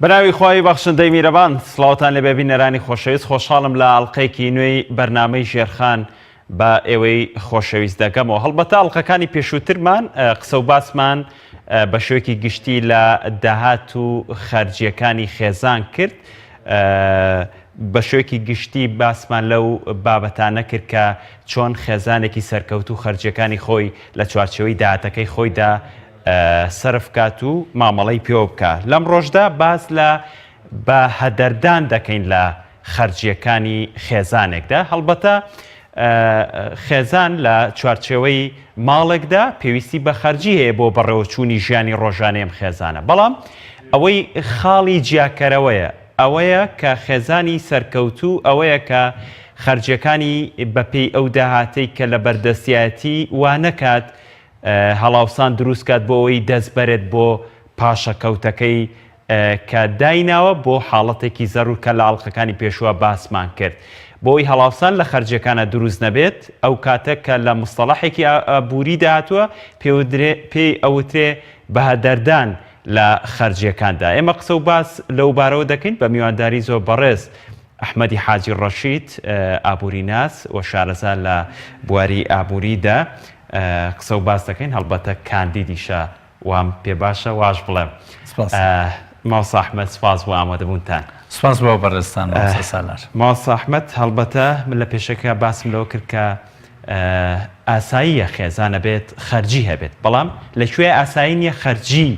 بەناوی خوای بەخشندەی میرەبان سڵاوتان لێبێ بینەرانی خۆشەویست خۆشحاڵم لە ئەڵلقەیەکی نوێی بەرنامەی ژێرخان بە ئێوەی خۆشەویست دەگەمەوە هەڵبەتە ئەڵلقەکانی پێشووترمان قسە و باسمان بە شێوەیەکی گشتی لە داهات و خەرجیەکانی خێزان کرد بە شێوەیەکی گشتی باسمان لەو بابەتانە کرد کە چۆن خێزانێکی سەرکەوتوو خەرجیەکانی خۆی لە چوارچێوەی داهاتەکەی خۆیدا سەرف بکات و مامەڵەی پێوە بکا. لەمڕۆشدا باس لە بە هەدەردان دەکەین لە خەرجیەکانی خێزانێکدا. هەڵبەتە خێزان لە چوارچێوەی ماڵێکدا پێویستی بە خەرجی هەیە بۆ بەڕێوەچوونی ژیانی ڕۆژانەی ئەم خێزانە. بەڵام ئەوەی خاڵی جیاکەرەوەیە ئەوەیە کە خێزانی سەرکەوتوو ئەوەیە کە خەرجیەکانی بەپێی ئەو داهاتەی کە لە بەردەستیایەتی وا نەکات هەڵاوسان دروست کات بۆ ئەوەی دەست بەرێت بۆ پاشەکەوتەکەی کە دایناوە بۆ حاڵەتێکی زەرور کە لە ئەڵقەکانی پێشووە باسمان کرد. بۆ ئەوەی هەڵاوسان لە خەرجیەکانا دروست نەبێت ئەو کاتە کە لە مستەڵەحێکی ئابووریدا هاتووە پێی ئەوترێ بەهەدەردان لە خەرجیەکاندا. ئێمە قسە و باس لەو بارەوە دەکەین بە میوانداری زۆر بەڕێز ئەحمەدی حاجی ڕەشید، ئابووریناس و شارەزا لە بواری ئابووریدا قسە و باس دەکەین، هەڵبەتە کاندیدیشە وام پێ باشە واش بڵێم. سپاس. مامۆستا ئەحمەد سپاس بۆ ئامادەبوونتان. سپاس بۆ بەڕێزتان مامۆستا سالار. مامۆستا ئەحمەد هەڵبەتە من لە پێشەکە باسم لەوە کرد کە ئاساییە خێزان ئەبێت خەرجی هەبێت، بەڵام لە کوێ ئاسایی نییە خەرجی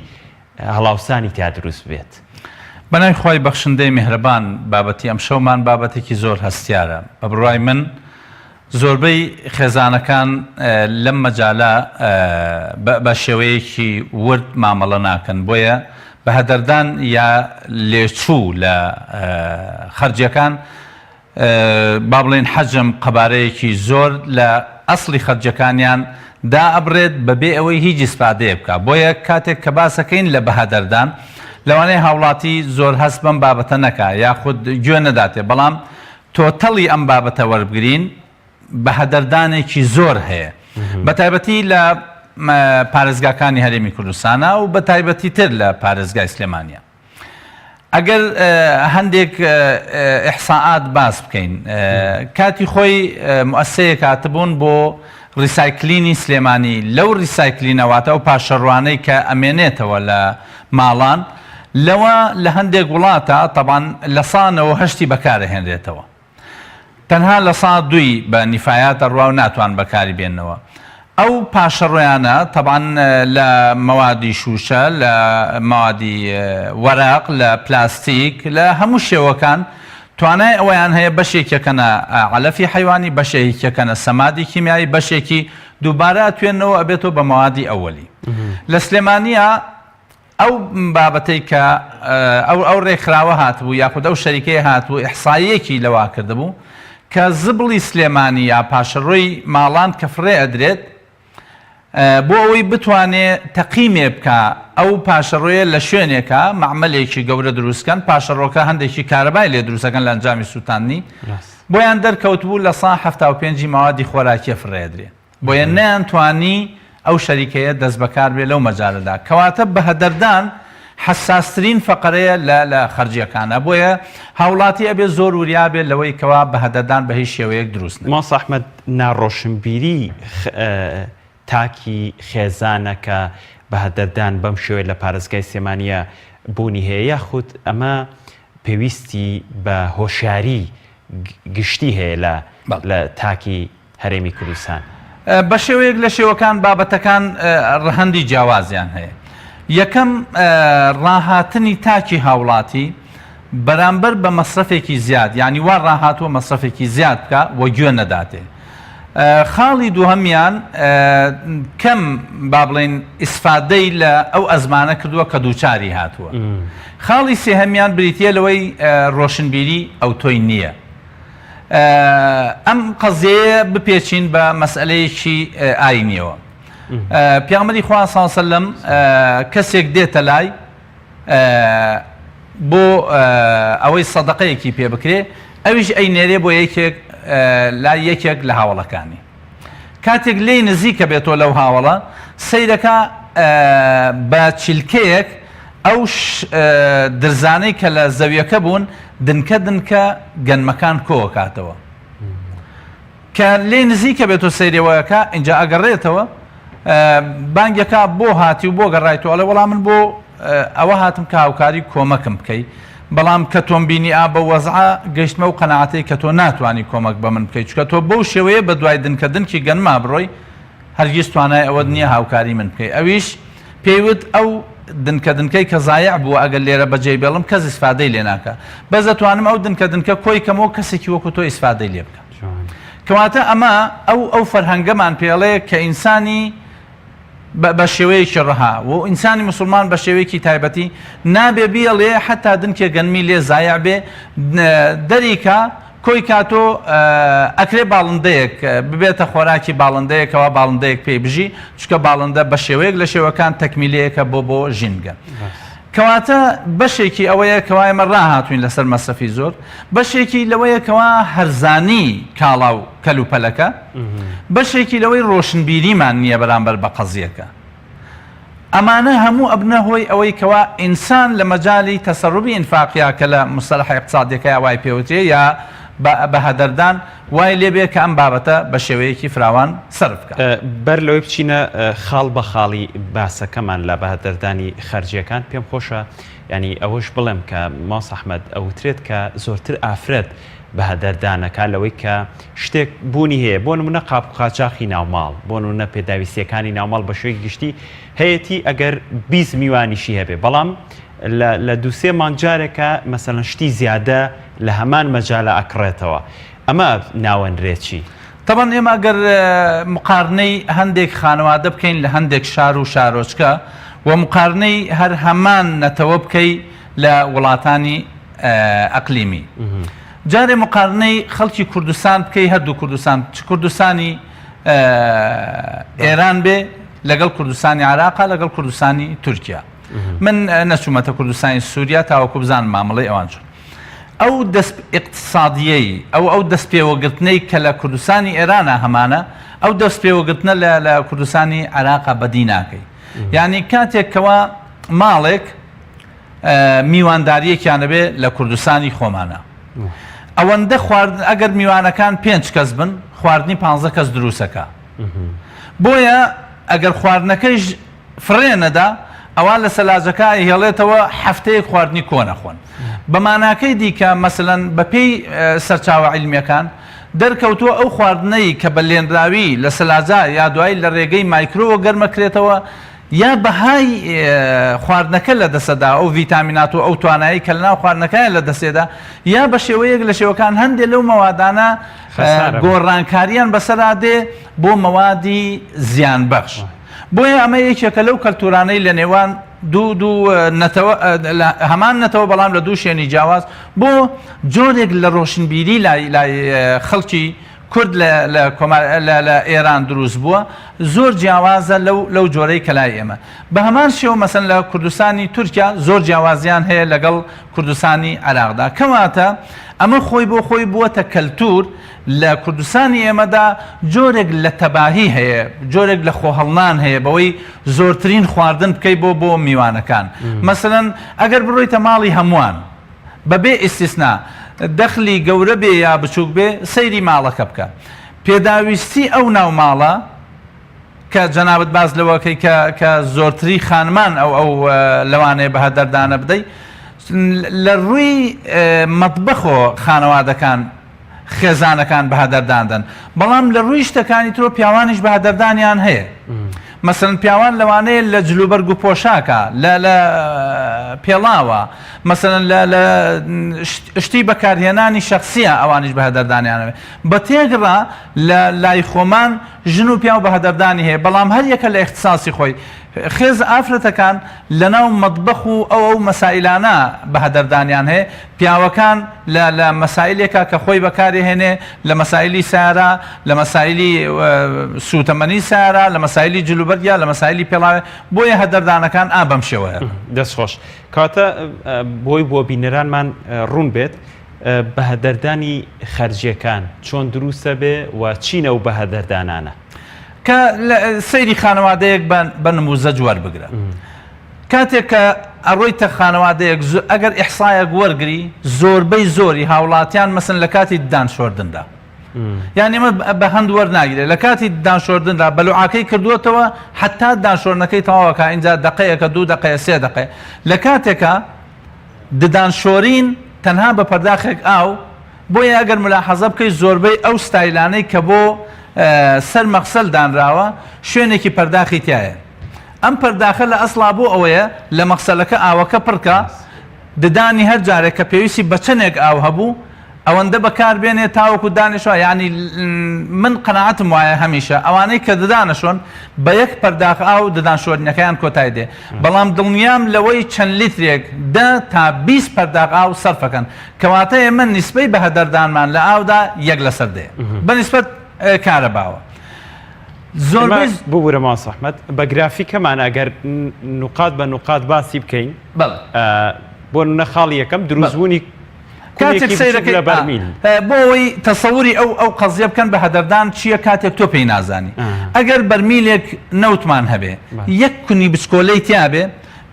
هەڵاوسانی تیا دروست ببێت. بەناوی خوای بەخشندەی میهرەبان بابەتی ئەمشەومان بابەتێکی زۆر هەستیارە بە بڕوای من زۆربەی خێزانەکان لەم مەجالە بە شێوەیەکی ورد مامەڵە ناکەن بۆیە بە هەدەردان یا لێچوو لە خەرجیەکان با بڵێین حەجم قەبارەیەکی زۆر لە ئەسڵی خەرجیەکانیان دائەبڕێت بەبێ ئەوەی هیچ ئیسفادەیەک بکا بۆیە کاتێک کە باسەکەین لە بەهەدەردان لەوانەیە هاوڵاتی زۆر هەست بەم بابەتە نەکا یاخود گوێ نەداتێ بەڵام تۆتەڵی ئەم بابەتە وەربگرین بەهەدەردانێکی زۆر هەیە بەتایبەتی لە پارێزگاکانی هەرێمی کوردستانا و بەتایبەتی تر لە پارێزگای سلێمانیا. ئەگەر هەندێک ئیحسائات باس بکەین کاتی خۆی موئەسسەیەک هاتبوون بۆ ڕیسایکلینی سلێمانی لەو ڕیسایکلینە واتە ئەو پاشەڕوانەی کە ئەمێنێتەوە لە ماڵان لەوە لە هەندێک وڵاتە تەبان لە سا نەوە هەشتی بەکارەهێنرێتەوە. تەنها لە سا دووی بە نیفایات ئەڕوا و ناتوان بەکاری بێننەوە. ئەو پاشەڕۆیانە تەبعەن لە مەوادی شووشە، لە مەوادی وەرەق، لە پلاستیک، لە هەموو شێوەکان توانای ئەوەیان هەیە بەشێکیەکەنە عەلەفی حەیوانی، بەشێکیەکەنە سەمادی کیمیایی، بەشێکی دووبارە ئەتوێننەوە ئەبێتەوە بە مەوادی ئەوەلی. لە سلێمانییە ئەو بابەتەی کە ئەو ئەو رێکخراوە هاتبوو یاخود ئەو شەریکەیە هاتبوو ئیحساییەکی لەوا کردبوو کە زبڵی سلێمانی یا پاشەڕۆی ماڵان کە فڕێ ئەدرێت بۆ ئەوەی بتوانێ تەقیمێ بکا ئەو پاشەڕۆیە لە شوێنێکا مەعمەلێکی گەورە دروست کەن پاشەڕۆکە هەندێکی کارەبای لێ دروستەکەن لە ئەنجامی سووتاندنی بۆیان دەرکەوتبوو لە سا 75 مەوادی خۆراکیە فڕێ ئەدرێ. بۆیە نەیانتوانی ئەو شەریکەیە دەستبەکار بێ لەو مەجالەدا. کەواتە بەهەدەردان حەساسترین فەقەرەیە لە لە خەرجیەکانا. بۆیە هاوڵاتی ئەبێ زۆر وریا بێ لەوەی کەوا بەهەدەردان بە هیچ شێوەیەک دروست نەبێ. مامۆستا ئەحمەد ناڕۆشنبیری تاکی خێزانە کە بەهەدەردان بەم شێوەیە لە پارێزگای سلێمانییە بوونی هەیە یاخود ئەمە پێویستی بە هۆشیاری گشتی هەیە لە لە تاکی هەرێمی کوردستان. بە شێوەیەک لە شێوەکان بابەتەکان ڕەهەندی جیاوازیان هەیە. یەکەم ڕاهاتنی تاکی هاوڵاتی بەرامبەر بە مەسرەفێکی زیاد یانی وا ڕاهاتووە مەسرەفێکی زیاد بکا و گوێ نەداتێ. خاڵی دووهەمیان کەم با بڵێین ئیسفادەی لە ئەو ئەزمانە کردووە کە دووچاری هاتووە. خاڵی سێهەمیان بریتییە لەوەی ڕۆشنبیری ئەوتۆی نییە. ئەم قەزیەیە بپێچین بە مەسئلەیەکی ئاینیەوە پیامەری خوا ساسەلم کەسێک دێتە لای بۆ ئەوەی سەدەقەیەکی پێ بکرێ ئەویش ئەی نێرێ بۆ یەکێک لای یەکێک لە هاوڵەکانی کاتێک لێی نزیکە بێتەوە لەو هاوەڵە سەیرەکە بە چیلکەیەک. ئەو درزانەی کە لە زەویەکە بوون دنکە دنکە گەنمەکان کۆکاتەوە کە لێی نزیکە بێتۆ سەیری ئەوەکا ئینجا ئەگەڕێتەوە بانگەکە بۆ هاتی و بۆ گەڕایتەوە ئەڵێ وەڵا من بۆ ئەوە هاتم کە هاوکاری کۆمەکم بکەی بەڵام کە تۆم بینی ئا بە وەزعە گەیشتمە و قەناعەتەی کە تۆ ناتوانی کۆمەک بە من بکەی چونکە تۆ بەو شێوەیە بە دوای دنکە دنکی گەنما بڕۆی هەرگیز توانای ئەوەت نییە هاوکاری من بکەی ئەویش پێی وت ئەو دنکە دنکەی کە زایع بووە ئەگەر لێرە بەجێی بێڵم کەس ئیسفادەی لێ ناکا بەس دەتوانم ئەو دنکە دنکە کۆی کەمەوە کەسێکی وەکو تۆ ئیسفادەی لێ بکا کەواتە ئەمە ئەو ئەو فەرهەنگەمان پێڵێ کە ئینسانی بە شێوەیەکی ڕەها و ئینسانی مسلمان بە شێوەیەکی تایبەتی نابێ بیڵێ حتا دنکێ گەنمی لێ زایع بێ دەریکا کۆی کاتۆ ئەکرێ باڵندەیەک ببێتە خۆراکی باڵندەیەکەوە باڵندەیەک پێی بژی چونکە باڵندە بە شێوەیەک لە شێوەکان تەکمیلەیەکە بۆ بۆ ژینگە کەواتە بەشێکی ئەوەیە کەوا ئێمە ڕاهاتوین لەسەر مەسرەفی زۆر بەشێکی لەوەیە کەوا هەرزانی کاڵا و کەلوپەلەکە بەشێکی لەوەی ڕۆشنبیریمان نییە بەرامبەر بە قەزیەکە ئەمانە هەموو ئەبنە هۆی ئەوەی کەوا ئینسان لە مەجالی تەسەروبی ئینفاقیا کە لە مستەلەحە ئیقتسادیەکەیا وای پێوترێ یا بە بە هەدەردان وای لێ بێ کە ئەم بابەتە بە شێوەیەکی فراوان سەرف بکا. بەر لەوەی بچینە خاڵ بە خاڵی باسەکەمان لە بەهەدەردانی خەرجیەکان پێم خۆشە یانی ئەوەش بڵێم کە مامۆستا ئەحمەد ئەوترێت کە زۆرتر ئافرەت بەهەدەردانەکە لەوەی کە شتێک بوونی هەیە بۆ نمونە قاپ و قاچاخی ناوماڵ بۆ نمونە پێداویستیەکانی ناوماڵ بە شێوەیەکی گشتی هەیەتی ئەگەر 20 میوانیشی هەبێ بەڵام لە دووسێ مانگ جارێکە مەسەلەن شتی زیادە لە هەمان مەجالە ئەکڕێتەوە ئەمە ناوەنرێ چی؟ تەبعەن ئێمە ئەگەر مقارنەی هەندێک خانەوادە بکەین لە هەندێک شار و شارۆچکە و مقارنەی هەر هەمان نەتەوە بکەی لە وڵاتانی ئەقلیمی جارێ مقارنەی خەڵکی کوردستان بکەی هەردوو کوردستان چ کوردستانی ئێران بێ لەگەڵ کوردستانی عراقا لەگەڵ کوردستانی تورکیا من نەچوومەتە کوردستانی سووریا تاوەکو بزانم مامەڵەی ئەوان چۆن ئەو دەست ئیقتسادیەی ئەو ئەو دەست پێوەگرتنەی کە لە کوردستانی ئێرانە هەمانە ئەو دەست پێوەگرتنە لە لە کوردستانی عێراقا بەدی ناکەی یعنی کاتێک کەوا ماڵێک میوانداریەکیان ئەبێ لە کوردستانی خۆمانە ئەوەندە خواردن ئەگەر میوانەکان پێنج کەس بن خواردنی پ کەس دروستەکە بۆیە ئەگەر خواردنەکەیش فڕێ نەدا ئەوا لە سەلاجەکە ئەیهێڵێتەوە هەفتەیەک خواردنی کۆن ئەخۆن بە ماناکەی دیکە مەسەلەن بە پێی سەرچاوە عیلمیەکان دەرکەوتووە ئەو خواردنەی کە بە لێنراوی لە سەلاجە یا دوایی لە رێگەی مایکرۆوە گەرمەکرێتەوە یا بەهای خواردنەکە لە دەسەدا ئەو ڤیتامینات و ئەو توانایی کە لەناو خواردنەکەیان لە دەسێدا یا بە شێوەیەک لە شێوەکان هەندێک لەو مەوادانە گۆڕانکاریان بەسەرا دێ بۆ مەوادی زیانبەخش. بۆیە ئەمە یەکێکە لەو کەلتورانەی لە نێوان دوو دوو نەتەوە هەمان نەتەوە بەڵام لە دوو شوێنی جیاواز بۆ جۆرێک لە ڕۆشنبیری لای لای خەڵکی کورد لە لە کۆمار لە لە ئێران دروست بووە زۆر جیاوازە لەو لەو جۆرەی کە لای ئێمە بە هەمان شێوە مەسەن لە کوردستانی تورکیا زۆر جیاوازیان هەیە لەگەڵ کوردستانی عێراقدا کەواتە ئەمە خۆی بۆ خۆی بووەتە کەلتور لە کوردستانی ئێمەدا جۆرێک لە تەباهی هەیە، جۆرێک لە خۆهەڵنان هەیە بەوەی زۆرترین خواردن بکەی بۆ بۆ میوانەکان. مەسەلەن ئەگەر بڕۆیتە ماڵی هەمووان بەبێ ئیستیسنا دەخلی گەورە بێ یا بچووک بێ سەیری ماڵەکە بکە. پێداویستی ئەو ناو ماڵە کە جەنابت باس لەوە کەی کە کە زۆرتری خانمان ئەو ئەو لەوانەیە بە هەدەردانە بدەی لە ڕووی مەتبەخۆ خانەوادەکان خێزانەکان بەهەدەردان دەن بەڵام لە ڕووی شتەکانی ترۆ پیاوانیش بەهەدەردانیان هەیە مەسەلەن پیاوان لەوانەیە لە جلوبەرگ و پۆشاکە لە لە پێڵاوە مەسەلەن لە لە شتی بەکارهێنانی شخصیە ئەوانیش بەهەدەردانیانەوێ بە تێگڕا لە لای خۆمان ژن و پیاو بەهەدەردانی هەیە بەڵام هەر یەکە لە ئیختساسی خۆی خێز ئافرەتەکان لەناو مەتبەخ و ئەو ئەو مەسائیلانە بەهەدەردانیان هەیە پیاوەکان لە لە مەسائیلێکا کە خۆی بەکارێ هێنێ لە مەسائیلی سەیارە لە مەسائیلی سووتەمەنی سەیارە لە مەسائیلی جلوبەرگیا لە مەسائیلی پێڵاوێ بۆیە هەدەردانەکان ئا بەم شێوەیە. دەست خۆش. کەواتە بۆی بۆ بینەرانمان ڕوون بێت بەهەدەردانی خەرجیەکان چۆن دروستە بێ و چین ئەو بەهەدەردانانە؟ کە سەیری خانەوادەیەک بە نموزەج وەربگرە کاتێک کە. ئەڕۆیتە خانەوادەیەک ئەگەر ئیحسایەک وەرگری زۆربەی زۆری هاوڵاتیان مەسن لە کاتی ددان شۆردندا یان ئێمە بە هەند وەرناگرێت لە کاتی ددان شۆردندا بەلوعاکەی کردووەتەوە حتا ددان شۆردنەکەی تەواوەکە اینجا دقەیەکە دوو دقەیە سێ دقەیە لە کاتێکە ددان شۆرین تەنها بە پەرداخێک ئاو بۆیە ئەگەر ملاحەزە بکەیت زۆربەی ئەو ستایلانەی کە بۆ سەر مەغسەل دانراوە شوێنێکی پەرداخی تایە ئەم پەرداخە لە ئەسڵا بۆ ئەوەیە لە مەغسەلەکە ئاوەکە پڕکا، ددانی هەر جارێک کە پێویستی بە چەنێک ئاو هەبوو ئەوەندە بەکار بێنێ تاوەکو دانیشوا، یانی من قەناعەتم وایە هەمیشە ئەوانەی کە ددان ئەشۆن بە یەک پەرداخ ئاو ددان شۆردنەکەیان کۆتای دێ، بەڵام دڵنیام لەوەی چەند لیترێک دە تا 20 پەرداخ ئاو سەرفەکەن، کەواتە ئێمە نیسبەی بەهەدەردانمان لە ئاودا یەک لەسەر دەیە بە نیسبەت کارەباوە. زۆربەی ببورە مامۆستا ئەحمەد بە گرافیکەمان ئەگەر نوقات بە نوقات باسی بکەین بۆ نمونە خاڵی یەکەم دروستبوونی کاتێک سەیرەکەی لە بەرمیل بۆ ئەوەی تەسەوری ئەو ئەو قەزیە بکەن بە هەدەردان چییە کاتێک تۆ پێی نازانی ئەگەر بەرمیلێک نەوتمان هەبێ یەک کونی بچکۆلەی تیابێ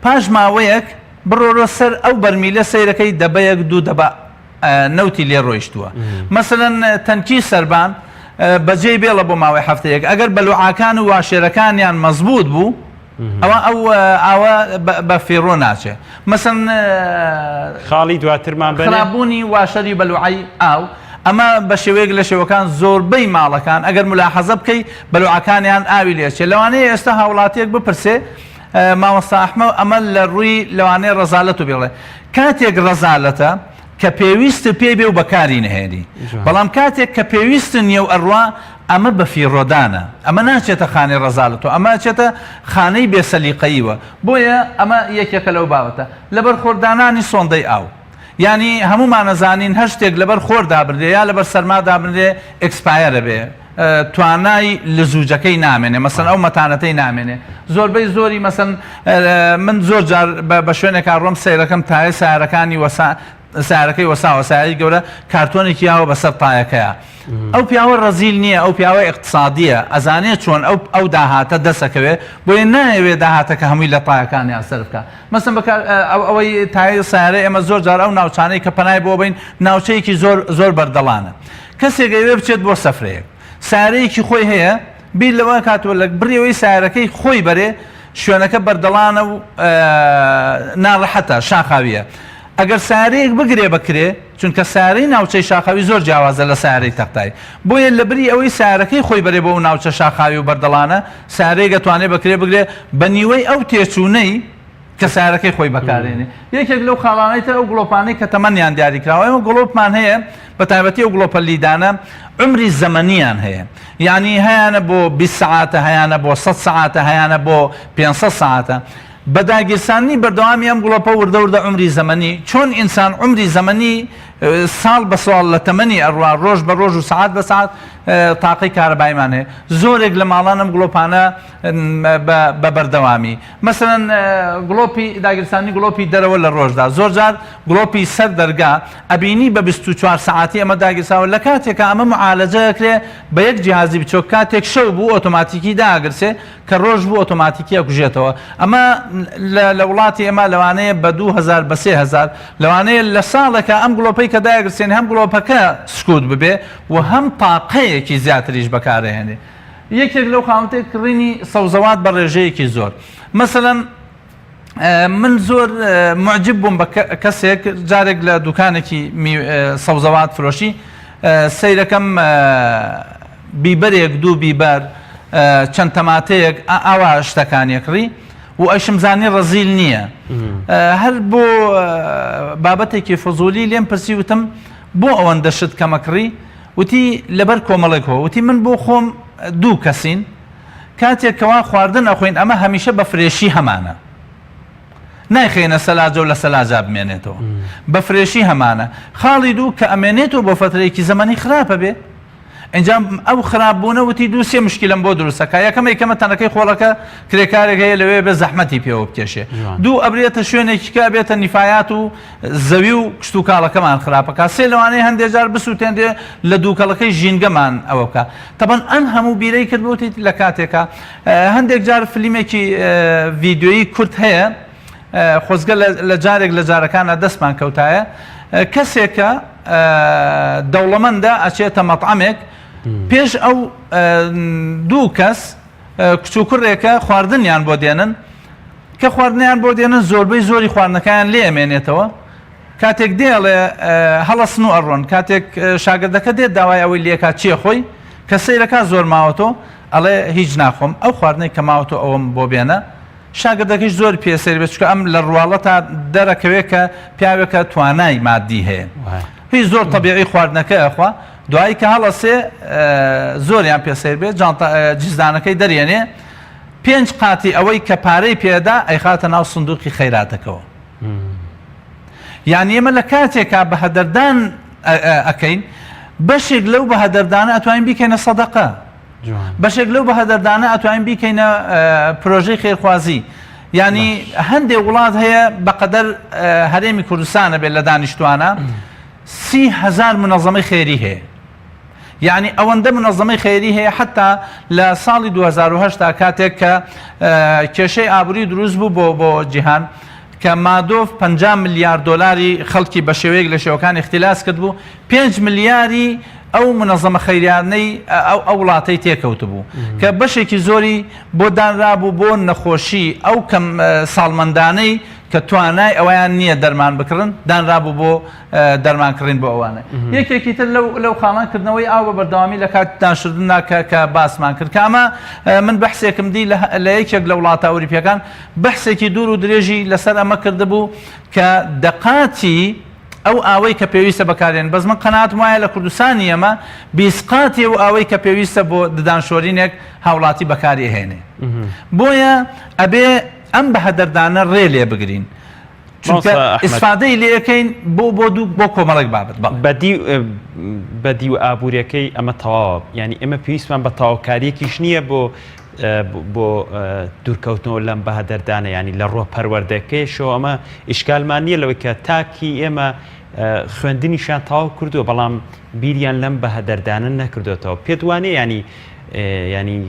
پاش ماوەیەک بڕۆرۆ سەر ئەو بەرمیلە سەیرەکەی دەبەیەک دوو دەبە نەوتی لێ ڕۆیشتووە مەسەلەن تەنکی سەربان بەجێی بێڵە بۆ ماوەی هەفتەیەک ئەگەر بەلوعاکان و واشێرەکانیان مەزبوط بوو ئەوە ئەو ئاوە بە فیڕۆ ناچێ مەسەن خاڵی دواترمان خراپبوونی واشەری بەلوعی ئاو ئەمە بە شێوەیەک لە شێوەکان زۆربەی ماڵەکان ئەگەر ملاحەزە بکەی بەلوعەکانیان ئاوی لێچێ لەوانەیە ئێستا هاوڵاتیەک بپرسێ مامۆستا ئەحمە ئەمە لە ڕووی لەوانەیە ڕەزالەت و بێڵێ کاتێک ڕەزالەتە کە پێویست پێی بێ و بەکاری نەهێنی بەڵام کاتێک کە پێویست نییە و ئەڕوا ئەمە بە فیڕۆدانە ئەمە ناچێتە خانەی ڕەزالەتەوە ئەمە ئەچێتە خانەی بێ سەلیقەییوە بۆیە ئەمە یەکێکە لەو بابەتە لەبەر خۆردانانی سۆندەی ئاو یانی هەموومان ئەزانین هەر شتێک لەبەر خۆر دابنرێ یا لەبەر سەرما دابنرێ expire ئەبێ توانای لزوجەکەی نامێنێ مەسەن ئەو مەتانەتەی نامێنێ زۆربەی زۆری مەسەن من زۆر جار بە شوێنێکا ڕۆم سەیرەکەم تایە سارەکانی وەسا سارەکەی وەساوە ساری گەورە کارتۆنێکی یاوە بەسەر تایەکەیە ئەو پیاوە ڕەزیل نییە ئەو پیاوە اقتصادیە ئەزانێ چۆن ئەو ئەو داهاتە دەسەکەوێ بۆیە نایەوێ داهاتەکە هەمووی لە تایەکانیان سەرف بکا مەسەن بەکار ئەوەی تایە سارە ئێمە زۆر جار ئەو ناوچانەی کە پەنای بۆ بین ناوچەیەکی زۆر زۆر بەردەڵانە کەسێک ئەیەوێ بچێت بۆ سەفرەیەک سارەیەکی خۆی هەیە بیر لەوە کاتەوە لە بڕیەوەی سارەکەی خۆی بەرێ شوێنەکە بەردەڵانە و ناڕەحەتە شاخاویە ئەگەر سارەیەک بگرێ بەکرێ چونکە سارەی ناوچەی شاخاوی زۆر جیاوازە لە سارەی تەختای بۆیە لە بری ئەوەی سارەکەی خۆی بەرێ بۆ ئەو ناوچە شاخاوی و بەردەڵانە سارەیەک ئەتوانێ بەکرێ بگرێ بە نیوەی ئەو تێچوونەی کە سارەکەی خۆی بەکارێنێ. یەکێک لەو خاڵانەی تر ئەو گڵۆپانەی کە تەمەنیان دیاریکراوە، ئێمە گڵۆپمان هەیە بە تایبەتی ئەو گڵۆپە لیدانە عومری زەمەنیان هەیە یانی هەیانە بۆ 20 سەعاتە هەیانە بۆ 100 سەعاتە هەیانە بۆ 500 سەعاتە بە داگیرساندنی بەردەوامی ئەم گڵۆپە وردە وردە عومری زەمەنی چۆن ئینسان عومری زەمەنی ساڵ بە ساڵ لە تەمەنی ئەڕوا ڕۆژ بە ڕۆژ و سەعات بە سەعات تاقەی کارەبایمان هەیە زۆرێک لە ماڵان ئەم گڵۆپانە بە بەردەوامی مەسەلەن گڵۆپی داگیرساندنی گڵۆپی دەرەوە لە ڕۆژدا زۆرجار گڵۆپی سەر دەرگا ئەبینی بە 24 سەعاتی ئەمە داگیرساوە لە کاتێکا ئەمە معالەجە ئەکرێ بە یەک جیهازی بچۆک کاتێک شەو بوو ئۆتۆماتیکی داگرسێ کە ڕۆژ بوو ئۆتۆماتیکی ئەکوژێتەوە ئەمە لە وڵاتی ئێمە لەوانەیە بە 2000 بە 3000 لەوانەیە لە ساڵێکا ئەم گڵۆپەی کە داگرسێن هەم گڵۆپەکە سکوت ببێ و هەم تاقەیەکی زیاتریش بەکارەهێنێ یەکێک لەو خاوەنتەی کڕینی سەوزەوات بە ڕێژەیەکی زۆر مەسەلەن من زۆر معجب بووم بە کەسێک جارێک لە دوکانێکی سەوزەوات فرۆشی سەیرەکەم بیبەرێک دوو بیبەر چەند تەماتەیەک ئاوا شتەکان یەکڕی و ئەشم زانی ڕەزیل نییە هەر بۆ بابەتێکی فزولی لێم پرسی وتم بۆ ئەوەندە شت کەمەکڕی وتی، لەبەر کۆمەڵێک هۆ. وتی، من بۆ خۆم دوو کەسین، کاتێک کەوا خواردن ئەخۆین ئەمە هەمیشە بە fresh ی هەمانە. نایخەینە سەلاجە و لە سەلاجا بمێنێتەوە. بە fresh ی هەمانە. خاڵی دوو کە ئەمێنێتەوە بۆ فەترەیەکی زەمەنی خراپە بێ. ئینجا ئەو خراپ بوونە وتی دوو سێ مشکیلەم بۆ دروست ئەکا. یەکەم ئەیکەمە تەنەکەی خۆڵەکە کرێکارێک هەیە لەوێ بێ زەحمەتی پێوە بکێشێ. دوو ئەبرێتە شوێنێکی کە ئەبێتە نیفایات و زەوی و کشتوکاڵەکەمان خراپەکا سێ لەوانەیە هەندێ جار بسوتێنرێ لە دووکەڵەکەی ژینگەمان ئەوە بکا تەبەن ئەم هەموو بیرەی کرد بوتیت لە کاتێکا هەندێک جار فلیمێکی ڤیدیۆیی کورت هەیە. خۆزگە لە جارێک لە جارەکانە دەستمان کەوتایە کەسێکە دەوڵەمەندە ئەچێتە مەطعەمێک پێش ئەو دوو کەس کچ و کوڕێکە خواردنیان بۆ دێنن کە خواردنیان بۆ دێنن زۆربەی زۆری خواردنەکەیان لێ ئەمێنێتەوە کاتێک دێ ئەڵێ هەڵەسن و ئەڕۆن کاتێک شاگردەکە دێت داوای ئەوەی لێکا چیە خۆی کە سەیرەکە زۆر ماوەتۆ ئەڵێ هیچ ناخۆم ئەو خواردنەی کە ماوەتۆ ئەوەم بۆ بێنە شاگردەکەیش زۆر پێ سەیر بێت چونکە ئەم لە ڕواڵەتا دەرەکەوێت کە پیاوێکە توانای مادی هەیە هیچ زۆر تەبیعی خواردنەکە ئەخوا دوایی کە هەڵەسێ زۆریان پێ سەیر بێت جانتا جزدانەکەی دەرێنێ پێنج قاتی ئەوەی کە پارەی پێدا ئەیخاتە ناو سندوقی خەیراتەکەوە یعنی ئێمە لە کاتێکا بە هەدەردان ئەکەین بەشێک لەو بە هەدەردانە ئەتوانین بیکەینە سەدەقە بەشێک لەو بەهەدەردانە ئەتوانین بیکەینە پرۆژەی خێرخوازی یعنی هەندێک وڵات هەیە بەقەدەر هەرێمی کوردستانە بێت لە دانیشتوانە 30هزار منەظەمەی خێری هەیە یعنی ئەوەندە منەظەمەی خێری هەیە حتا لە ساڵی 2010 کاتێک کە کێشەی ئابووری دروست بوو بۆ بۆ جیهان کە مادۆف 50 ملیار دۆلاری خەڵکی بە شێوەیەک لە شێوەکان اختلاس کرد بوو 5 ملیاری ئەو مونەزەمە خەیریانەی ئەو ئەو وڵاتەی تێکەوتبوو کە بەشێکی زۆری بۆ دانرابوو بۆ نەخۆشی ئەو کەم ساڵمەندانەی کە توانای ئەویان نییە دەرمان بکڕن دانرابوو بۆ دەرمان کڕین بۆ ئەوانە یەکێکی تر لەو لەو خاڵان کردنەوەی ئاو بە بەردەوامی لە کات دانشردندا کە کە باسمان کرد کە ئەمە من بەحسێکم دی لە یەکێک لە وڵاتە ئەوروپیەکان بەحسێکی دوور و درێژی لەسەر ئەمە کردبوو کە دەقاتی ئەو ئاوەی کە پێویستە بەکارێن بەس من قەناعەتم وایە لە کوردستانی ئێمە 20 قاتی ئەو ئاوەی کە پێویستە بۆ ددان شۆرینێک هاوڵاتی بەکاری ئەهێنێ بۆیە ئەبێ ئەم بەهەدەردانە ڕێ لێ بگرین چونکە ئیسفادەی لێ ئەکەین بۆ بۆ دوو بۆ کۆمەڵێک بابەت بەڵێ. بەدی بەدی و ئابووریەکەی ئەمە تەواوە یانی ئێمە پێویستمان بە تەواوکاریەکیش نییە بۆ بۆ دوورکەوتنەوە لەم بەهەدەردانە یانی لە ڕووە پەروەردەکەیشەوە ئەمە ئیشکالمان نییە لەوەی کە تاکی ئێمە خوێندنیشیان تەواو کردووە بەڵام بیریان لەم بەهەدەردانە نەکردوێتەوە پێت وانە ینی ینی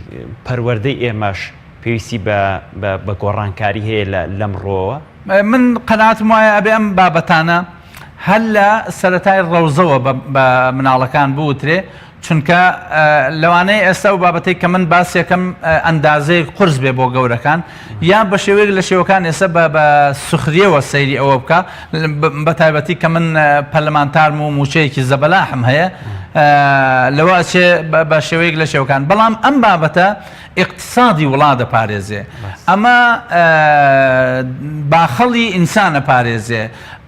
پەروەردەی ئێمەش پێویستی بە گۆڕانکاری هەیە لەم ڕۆوە؟ من قەناعەتم وایە ئەبێ ئەم بابەتانە هەر لە سەرەتای ڕەوزەوە بە مناڵەکان بوترێ چونکە لەوانەیە ئێستا ئەو بابەتەی کە من باسیەکەم ئەندازەیەک قورس بێ بۆ گەورەکان یا بە شێوەیەک لە شێوەکان ئێستا بە بە سوخریەوە سەیری ئەوە بکە بە تایبەتی کە من پەرلەمانتارم و موچەیەکی زەبەلاحم هەیە لەوە ئەچێ بە شێوەیەک لە شێوەکان بەڵام ئەم بابەتە ئیقتسادی وڵات دەپارێزێ ئەمە باخەڵی ئینسان ئەپارێزێ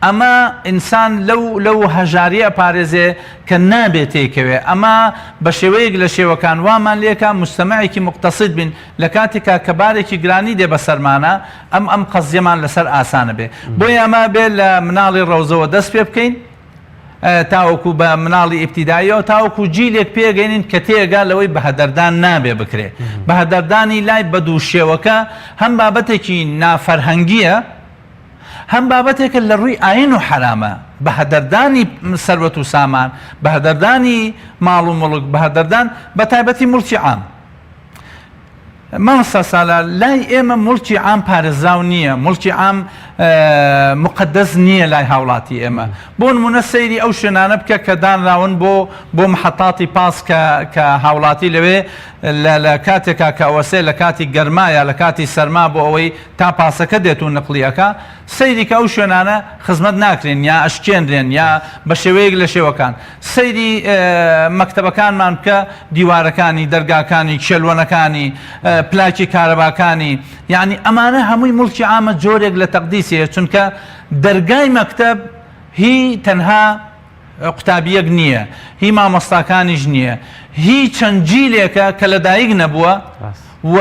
ئەمە ئینسان لەو لەو هەژاری ئەپارێزێ کە نابێ تێیکەوێ ئەمە بە شێوەیەک لە شێوەکان وامان لێکا موجتەمەعێکی موقتەسید بین لە کاتێکا کە بارێکی گرانی دێ بەسەرمانا ئەم ئەم قەزیەمان لەسەر ئاسانە بێ بۆیە ئەمە بێ لە مناڵی ڕەوزەوە دەست پێ بکەین تاوەکو بە مناڵی ئیبتیداییەوە تاوەکو جیلێک پێگەینین کە تێگا لەوەی بەهەدەردان نابێ بکرێ بەهەدەردانی لای بەدوو شێوەکە هەم بابەتێکی نافەرهەنگیە هەم بابەتێکە لە ڕووی ئاین و حەرامە، بەهەدەردانی سەروەت و سامان، بەهەدەردانی ماڵ و موڵک، بەهەدەردان بە تایبەتی موڵکی عام. مامۆستا سالار لای ئێمە موڵکی عام پارێزراو نییە، موڵکی عام موقەدەس نییە لای هاوڵاتی ئێمە. بۆ نمونە سەیری ئەو شوێنانە بکە کە دانراون بۆ بۆ محەتاتی پاس کە کە هاوڵاتی لەوێ لە لە کاتێکا کە ئەوەسێ لە کاتی گەرما یا لە کاتی سەرما بۆ ئەوەی تا پاسەکە دێت و نقڵی ئەکا سەیری کە ئەو شوێنانە خزمەت ناکرێن یا ئەشکێنرێن یا بە شێوەیەک لە شێوەکان سەیری مەکتەبەکانمان بکە دیوارەکانی دەرگاکانی کێلوەنەکانی پلاکی کارەباکانی یعنی ئەمانە هەمووی موڵکی عامە جۆرێک لە تەقدیسی هەیە چونکە دەرگای مەکتەب هی تەنها قوتابییەک نییە، هی مامۆستاکانیش نییە، هی چەند جیلێکە کە لەدایک نەبووە و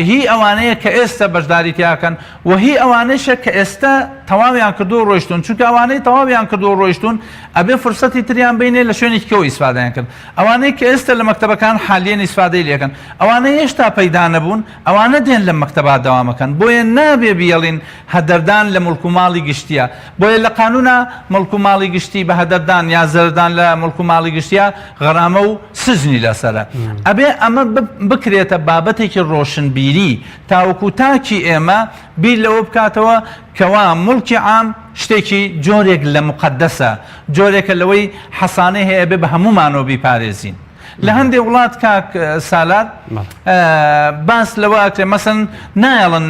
هی ئەوانەیە کە ئێستە بەشداری تیاکەن و هی ئەوانەیشە کە ئێستە تەواویان کردووە و ڕۆیشتوون، چونکە ئەوانەی تەواویان کردووە و ڕۆیشتوون ئەبێ فرسەتی تریان بینێ لە شوێنێکی کەوە ئیسفادەیان کرد. ئەوانەی کە ئێستە لە مەکتەبەکان حالیەن ئیسفادەی لێکەن، ئەوانەی هێشتا پەیدا نەبوون، ئەوانە دێن لەم مەکتەبا دەوامەکەن. بۆیە نابێ بیەڵین هەدەردان لە موڵک و ماڵی گشتیە. بۆیە لە قانونا موڵک و ماڵی گشتی بە هەدەردان یا زەرەردان لە موڵک و ماڵی گشتیە غەرامە و سجنی لەسەرە. ئەبێ ئەمە بکرێتە بابەتێکی ڕۆشنبیری تاوەکو تاکی ئێمە. بیر لەوە بکاتەوە کەوا موڵکی عام شتێکی جۆرێک لە موقەدەسە، جۆرێکە لەوەی حەسانەی هەیە ئەبێ بە هەموومانەوە بیپارێزین. لە هەندێ وڵات کاک سالار باس لەوە ئەکرێ مەسەن نایەڵن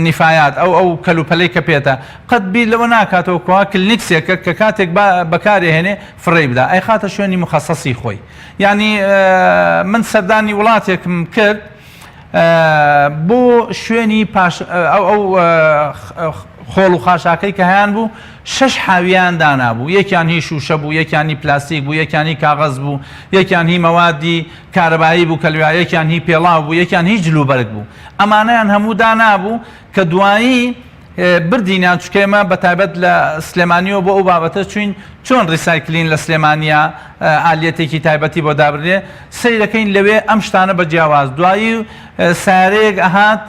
نیفایات ئەو ئەو کەلوپەلەی کە پێتە قەت بیر لەوە ناکاتەوە کوا کلنیکسێکە کە کاتێک بەکارێ هێنێ فڕێی بدا ئەیخاتە شوێنی مخەسەسی خۆی یعنی من سەردانی وڵاتێکم کرد بۆ شوێنی پاش ئەو ئەو خۆڵ و خاشاکەی کە هەیان بوو شەش حاویان دانابوو یەکیان هی شوشە بوو یەکیان هی پلاستیک بوو یەکیان هی کاغەز بوو یەکیان هی مەوادی کارەبایی بوو کەلویا یەکیان هی پێڵاو بوو یەکیان هی جلوبەرگ بوو ئەمانەیان هەموو دانابوو کە دوایی بردینیان چونکە ئێمە بە تایبەت لە سلێمانیەوە بۆ ئەو بابەتە چوین چۆن recycling لە سلێمانیا ئالیەتێکی تایبەتی بۆ دابنرێ سەیرەکەین لەوێ ئەم شتانە بە جیاواز دوایی سارەیەک ئەهات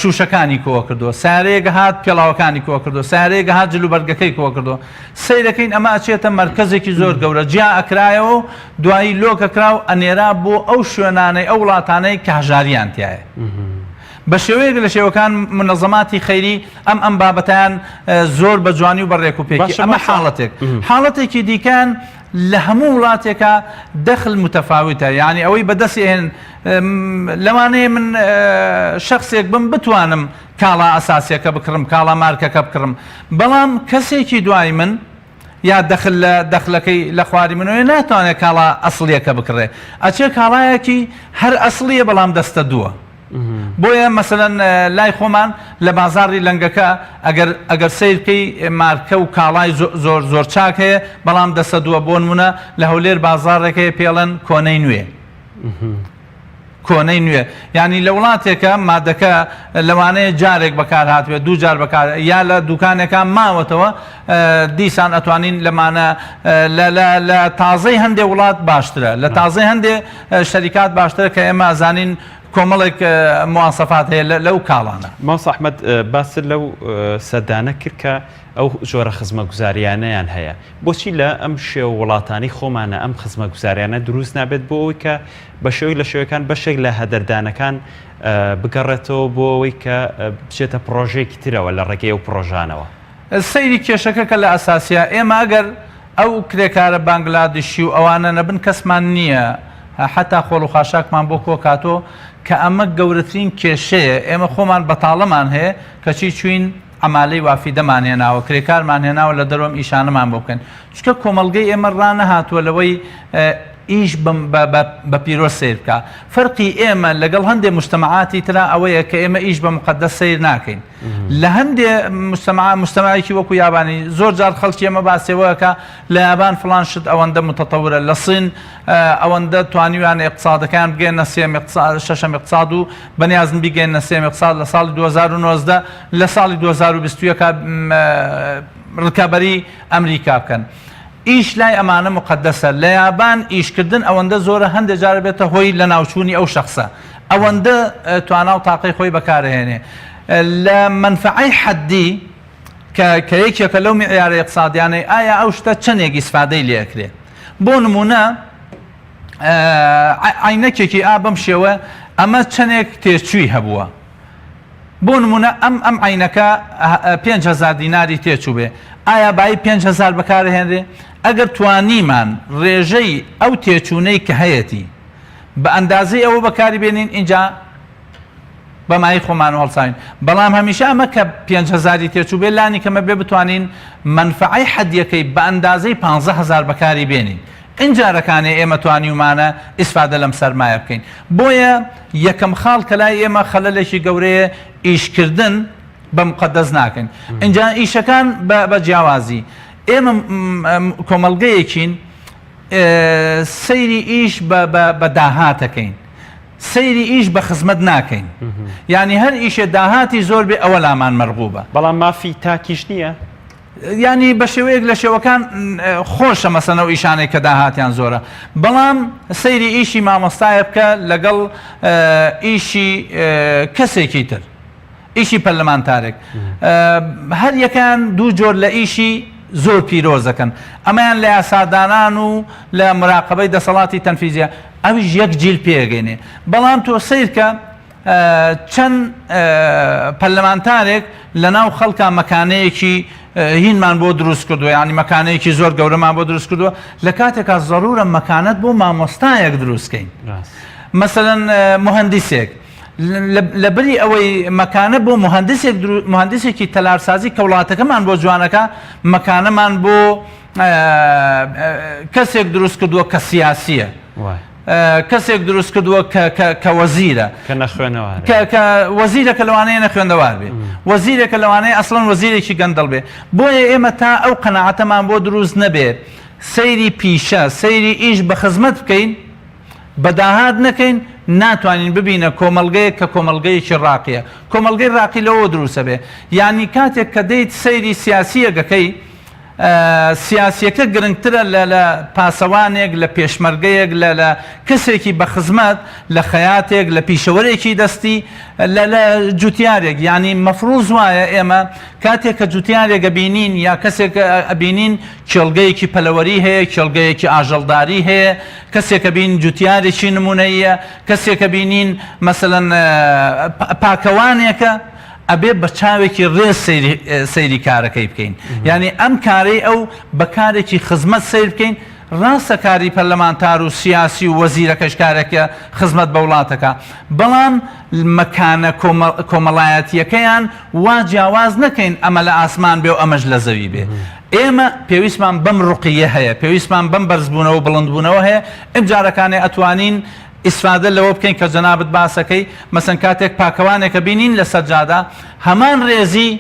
شوشەکانی کۆ کردو سارەیەک هات پێڵاوەکانی کۆ کردو سارەیەک هات جلوبەرگەکەی کۆ کردو سەیرەکەین ئەمە ئەچێتە مەرکەزێکی زۆر گەورە جیا ئەکرایەوە و دوایی لۆکەکرا و ئەنێرا بۆ ئەو شوێنانەی ئەو وڵاتانەی کە هەژاریان تایە. بە شێوەیەک لە شێوەکان مونەزەماتی خەیری ئەم ئەم بابەتەیان زۆر بە جوانی و بە ڕێک و پێکی باشە ئەمە مامۆستا. حاڵەتێک حاڵەتێکی دیکەیان لە هەموو وڵاتێکا دەخل متەفاوتە یانی ئەوەی بە دەستی ئەهێنن لەوانەیە من شەخسێک بم بتوانم کاڵا ئەساسیەکە بکڕم کاڵا مارکەکە بکڕم بەڵام کەسێکی دوای من یا دەخل لە دەخلەکەی لە خواری منەوەیە ناتوانێت کاڵا ئەسڵیەکە بکڕێ ئەچێ کاڵایەکی هەر ئەسڵیە بەڵام دەستە دووە بۆیە مەسەلەن لای خۆمان لە بازاڕی لەنگەکە ئەگەر ئەگەر سەیر بکەی مارکە و کاڵای زۆر زۆر چاک هەیە بەڵام دەستە دووە بۆ نمونە لە هەولێر بازاڕێک هەیە پێڵێن کۆنەی نوێ کۆنەی نوێ یانی لە وڵاتێکە مادەکە لەوانەیە جارێک بەکار هاتبێت دوو جار بەکار یا لە دوکانێکا ماوەتەوە دیسان ئەتوانین لەمانە لە لە لە تازەی هەندێ وڵات باشترە لە تازەی هەندێ شەریکات باشترە کە ئێمە ئەزانین کۆمەڵێک مواسەفات هەیە لەو کاڵانە. مامۆستا ئەحمەد باست لەو سەردانە کرد کە ئەو جۆرە خزمەتگوزاریانەیان هەیە بۆچی لە ئەم شێوە وڵاتانەی خۆمانە ئەم خزمەتگوزاریانە دروست نابێت بۆ ئەوەی کە بە شێوەیەک لە شێوەکان بەشێک لە هەدەردانەکان بگەڕێتەوە بۆ ئەوەی کە بچێتە پڕۆژەیەکی ترەوە لە ڕێگەی ئەو پڕۆژانەوە؟ سەیری کێشەکە کە لە ئەساسیا ئێمە ئەگەر ئەو کرێکارە بانگلادشی و ئەوانە نەبن کەسمان نییە حەتا خۆڵ و خاشاکمان بۆ کۆکاتۆ کە ئەمە گەورەترین کێشەیە ئێمە خۆمان بەتاڵەمان هەیە کەچی چوین عەمالەی وافیدەمان هێناوە کرێکارمان هێناوە لە دەرەوە ئەم ئیشانەمان بۆ بکەن چونکە کۆمەڵگەی ئێمە ڕانەهاتووە لەوەی ئیش بە پیرۆز سەیر بکا فەرقی ئێمە لەگەڵ هەندێ مجتەمەعاتی ترا ئەوەیە کە ئێمە ئیش بە مقەدەس سەیر ناکەین لە هەندێ مجتەمع مجتەمعێکی وەکو یابانی زۆر جار خەڵکی ئێمە باسێوەکە لە یابان فڵان شت ئەوەندە متەتەورە لە سین ئەوەندە توانیویانە ئیقتسادەکەیان بگەیەننە سێیەم ئیقتساد شەشەم ئیقتساد و بەنیازن بیگەیەننە سێیەم ئیقتساد لە ساڵی 2019 لە ساڵی 2021 ڕکابەری ئەمریکا بکەن. ئیش لای ئەمانە موقەدەسە، لە یابان ئیشکردن ئەوەندە زۆرە هەندێ جار ئەبێتە هۆی لەناوچوونی ئەو شەخسە ئەوەندە توانا و تاقەی خۆی بەکارئەهێنێ لە مەنفەعەی حەدی کە کە یەکێکە لەو میعیارە ئیقتسادیانەی ئایا ئەو شتە چەندێک ئیسفادەی لێ ئەکرێ بۆ نموونە عەینەکێکی ئا بەم شێوە ئەمە چەندێک تێچووی هەبووە بۆ نموونە ئەم ئەم عەینەکە 5000 دیناری تێچوو بێ ئایا بایی 5000 بەکارهێنرێ ئەگەر توانیمان ڕێژەی ئەو تێچوونەی کە هەیەتی بە ئەندازەی ئەوە بەکاری بێنین ئینجا بە مایەی خۆمان و هەڵساوین بەڵام هەمیشە ئەمە کە پێنج هەزاری تێچوو بێ لانی کەمە بێ بتوانین مەنفەعەی حەدیەکەی بە ئەندازەی 15 هەزار بەکاری بێنین ئینجا رەکانێ ئێمە توانیومانە ئیسفادە لەم سەرمایە بکەین بۆیە یەکەم خاڵ کە لای ئێمە خەلەلێکی گەورەیە ئیشکردن بە مقەدەس ناکەین ئینجا ئیشەکان بە جیاوازی ئێمە کۆمەڵگەیەکین سەیری ئیش بە داهاتەکەین سەیری ئیش بە خزمەت ناکەین یانی هەر ئیشێ داهاتی زۆر بێ ئەوە لامان مەرغوبە. بەڵام مافی تاکیش نییە؟ یانی بە شێوەیەک لە شێوەکان خۆشە مەسەن ئەو ئیشانەی کە داهاتیان زۆرە بەڵام سەیری ئیشی مامۆستایە بکە لەگەڵ ئیشی کەسێکی تر ئیشی پەرلەمانتارێک هەر یەکەیان دوو جۆر لە ئیشی زۆر پیرۆز دەکەن ئەمەیان لە یاسادانان و لە مراقبەی دەسەڵاتی تەنفیزیە ئەویش یەک جیل پێگەینێ بەڵام تۆ سەیرکە. چەند پەرلەمانتارێک لەناو خەڵکا مەکانەیەکی هینمان بۆ دروست کردووە یانی مەکانەیەکی زۆر گەورەمان بۆ دروست کردووە لە کاتێکا زەرورە مەکانەت بۆ مامۆستایەک دروست کەین مەسەلەن مهندسێک لە بری ئەوەی مەکانە بۆ مهندسێک مهندسێکی تەلارسازی کە وڵاتەکەمان بۆ جوانەکە مەکانەمان بۆ کەسێک دروست کردووە کە سیاسیە کەسێک دروست کردووە کە وەزیرە کە نەخوێنەوارە کە وەزیرەکە لەوانەیە نەخوێندەوار بێ وەزیرێکە لەوانەیە ئەسڵەن وەزیرێکی گەندەڵ بێ بۆیە ئێمە تا ئەو قەناعەتەمان بۆ دروست نەبێ سەیری پیشە سەیری ئیش بە خزمەت بکەین بە داهات نەکەین ناتوانین ببینە کۆمەڵگەیەک کە کۆمەڵگەیەکی ڕاقیە کۆمەڵگەی ڕاقی لەوە دروستە بێ یانی کاتێک کە دێیت سەیری سیاسیەکەکەی سیاسیەکە گرنگترە لە لە پاسەوانێک، لە پێشمەرگەیەک، لە لە کەسێکی بە خزمەت، لە خەیاتێک، لە پیشەوەرێکی دەستی، لە لە جوتیارێک. یانی مەفروز وایە ئێمە کاتێک کە جوتیارێک ئەبینین یا کەسێک ئەبینین کێڵگەیەکی پەلەوەری هەیە، کێڵگەیەکی ئاژەڵداری هەیە، کەسێک ئەبین جوتیارێکی نمونەییە، کەسێک ئەبینین مەسەلەن پاکەوانێکە، ئەبێ بە چاوێکی ڕێز سەیری سەیری کارەکەی بکەین یانی ئەم کارەی ئەو بە کارێکی خزمەت سەیر بکەین ڕاستە کاری پەرلەمانتار و سیاسی و وەزیرەکەش کارێکە خزمەت بە وڵاتەکە بەڵام مەکانە کۆمەڵایەتیەکەیان وا جیاواز نەکەین ئەمە لە ئاسمان بێ و ئەمەش لە زەوی بێ ئێمە پێویستمان بەم ڕقیە هەیە پێویستمان بەم بەرزبوونەوە بڵندبوونەوە هەیە ئەم جارەکانێ ئەتوانین ئیسفادە لەوە بکەین کە جەنابت باسەکەی، مەسەن کاتێک پاکەوانێک ئەبینین لەسەر جادە هەمان ڕێزی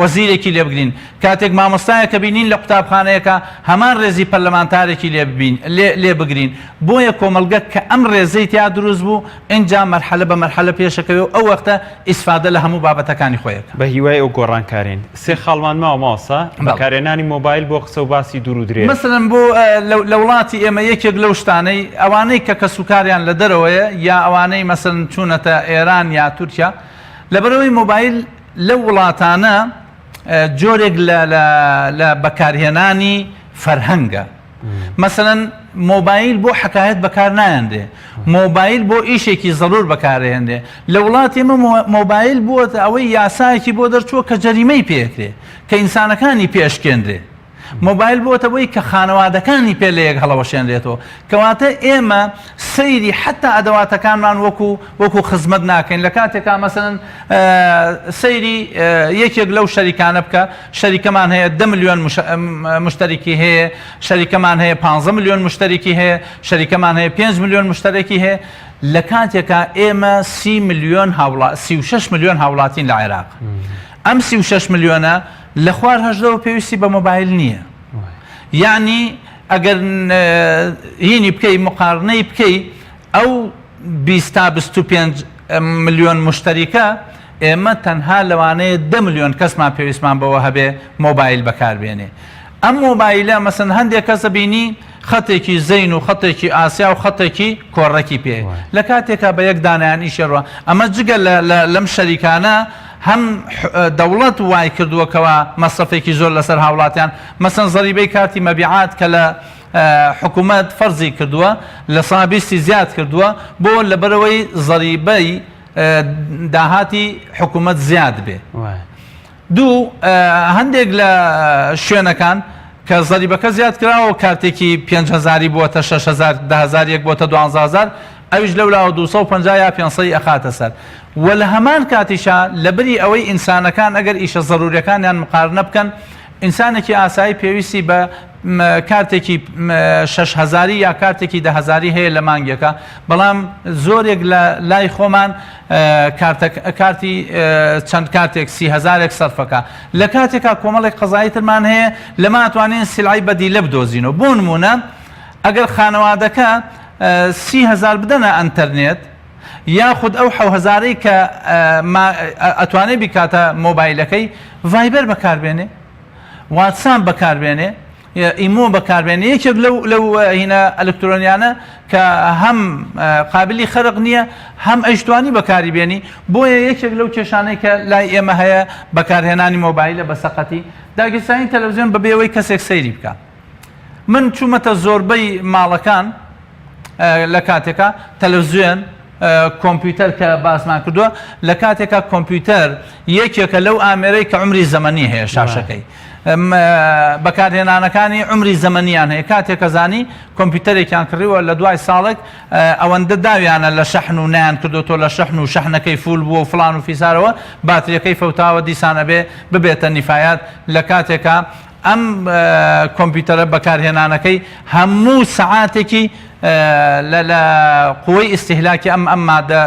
وەزیرێکی لێ بگرین، کاتێک مامۆستایەک ئەبینین لە قوتابخانەیەکا هەمان ڕێزی پەرلەمانتارێکی لێ ببین لێ بگرین، بۆیە کۆمەڵگە کە ئەم ڕێزەی تیا دروست بوو ئینجا مەرحەلە بە مەرحەلە پێشەکەوێ و ئەو وەختە ئیسفادە لە هەموو بابەتەکانی خۆی ئەکا. بە هیوای ئەو گۆڕانکارین. سێ خاڵمان ماوە مامۆستا، بەکارهێنانی مۆبایل بۆ قسە و باسی دوور و درێژ. مەسەلەن بۆ لە وڵاتی ئێمە یەکێک لەو شتانەی ئەوانەی کە کەسوکاریان لە دەرەوەیە یا ئەوانەی مەسەلەن چوونەتە ئێران یا تورکیا لەبەرئەوەی مۆبایل لەو وڵاتانە جۆرێک لە لە بەکارهێنانی فەرهەنگە. مەسەلەن مۆبایل بۆ حەکایەت بەکار نایەنرێ، مۆبایل بۆ ئیشێکی زەرور بەکارئەهێنرێ، لە وڵاتی ئێمە مۆبایل بووەتە ئەوەی یاسایەکی بۆ دەرچووە کە جەریمەی پێ ئەکرێ، کە ئینسانەکانی پێ ئەشکێنرێ. مۆبایل بووەتە بۆی کە خانەوادەکانی پێ لە یەک هەڵەوەشێنرێتەوە. کەواتە ئێمە سەیری حەتا ئەدەواتەکانمان وەکو وەکو خزمەت ناکەین لە کاتێکا مەسەلەن سەیری یەکێک لەو شەریکانە بکە شەریکەمان هەیە دە ملیۆن مشتەریکی هەیە، شەریکەمان هەیە پانزە ملیۆن مشتەریکی هەیە، شەریکەمان هەیە پێنج ملیۆن مشتەرێکی هەیە، لە کاتێکا ئێمە سی ملیۆن هاوڵا 36 ملیۆن هاوڵاتین لە عێراق. ئەم 36 ملیۆنە لە خوار هەژدەوە پێویستی بە مۆبایل نییە. یعنی ئەگەر هینی بکەی مقارنەی بکەی ئەو 20 تا 25 ملیۆن مشتەریکە ئێمە تەنها لەوانەیە دە ملیۆن کەسمان پێویستمان بەوە هەبێ مۆبایل بەکار بێنێ. ئەم مۆبایلە مەسەن هەندێ کەس ئەبینی خەتێکی زەین و خەتێکی ئاسیا و خەتێکی کۆڕەکی پێ لە کاتێکا بە یەک دانەیان ئیشێ ڕوا. ئەمە جگە لە لە لەم شەریکانە هەم دەوڵەت وای کردووە کەوا مەسرەفێکی زۆر لەسەر هاوڵاتیان مەسەن زەریبەی کارتی مەبیعات کە لە حکوومەت فەرزی کردووە لە سا بیستی زیاد کردووە بۆ لەبەرئەوەی زەریبەی داهاتی حکوومەت زیاد بێ. دوو، هەندێک لە شوێنەکان کە زەریبەکە زیاد کراوە و کارتێکی پێنج هەزاری بووەتە 6 هەزار، 10 هەزار یەک بۆتە 12 هەزار، ئەویش لەولاوە 250 یا 500 ی ئەخاتە سەر و لە هەمان کاتیشا لەبری ئەوەی ئینسانەکان ئەگەر ئیشە زەروریەکانیان مقارنە بکەن ئینسانێکی ئاسایی پێویستی بە کارتێکی شەش هەزاری یا کارتێکی دە هەزاری هەیە لە مانگێکا بەڵام زۆرێک لە لای خۆمان کارتی چەند کارتێک سی هەزارێک سەرفەکە لە کاتێکا کۆمەڵێک قەزایی ترمان هەیە لەما ئەتوانین سلعی بەدیلە بدۆزینەوە بۆ نمونە ئەگەر خانەوادەکە 30هزار بدەنە ئەنتەرنێت یاخود ئەو حەو هەزارەی کە ئەتوانێت بیکاتە مۆبایلەکەی ڤایبەر بەکاربێنێ واتساپ بەکاربێنێ، ئیمۆ بەکاربێنێ، یەکێک لەو لەو هینە ئەلکترۆنیانە کە هەم قابلی خەرق نییە هەم ئەیشتوانی بەکاری بێنی، بۆیە یەکێک لەو کێشانەی کە لای ئێمە هەیە بەکارهێنانی مۆبایلە بە سەقەتی، داگیرسانی تەلەفزیۆن بەبێ ئەوەی کەسێک سەیری بکا. من چوومەتە زۆربەی ماڵەکان لە کاتێکا تەلەفزیۆن. کۆمپیوتەر کە باسمان کردووە لە کاتێکا کۆمپیوتەر یەکێکە لەو ئامێرەی کە عومری زەمەنی هەیە شاشەکەی بەکارهێنانەکانی عومری زەمەنیان هەیە کاتێک کە زانی کۆمپیوتەرێکیان کڕیوە لە دوای ساڵێک ئەوەندە داویانە لە شەحن و نەیان کردۆتەوە لە شەحن و شەحنەکەی full بووە و فڵان و فیسارەوە باتریەکەی فەوتاوە دیسان ئەبێ ببێتە نیفایات لە کاتێکا ئەم کۆمپیوتەرە بەکارهێنانەکەی هەموو سەعاتێکی لە لە قوەی ئیستیهلاکی ئەم ئەم مادە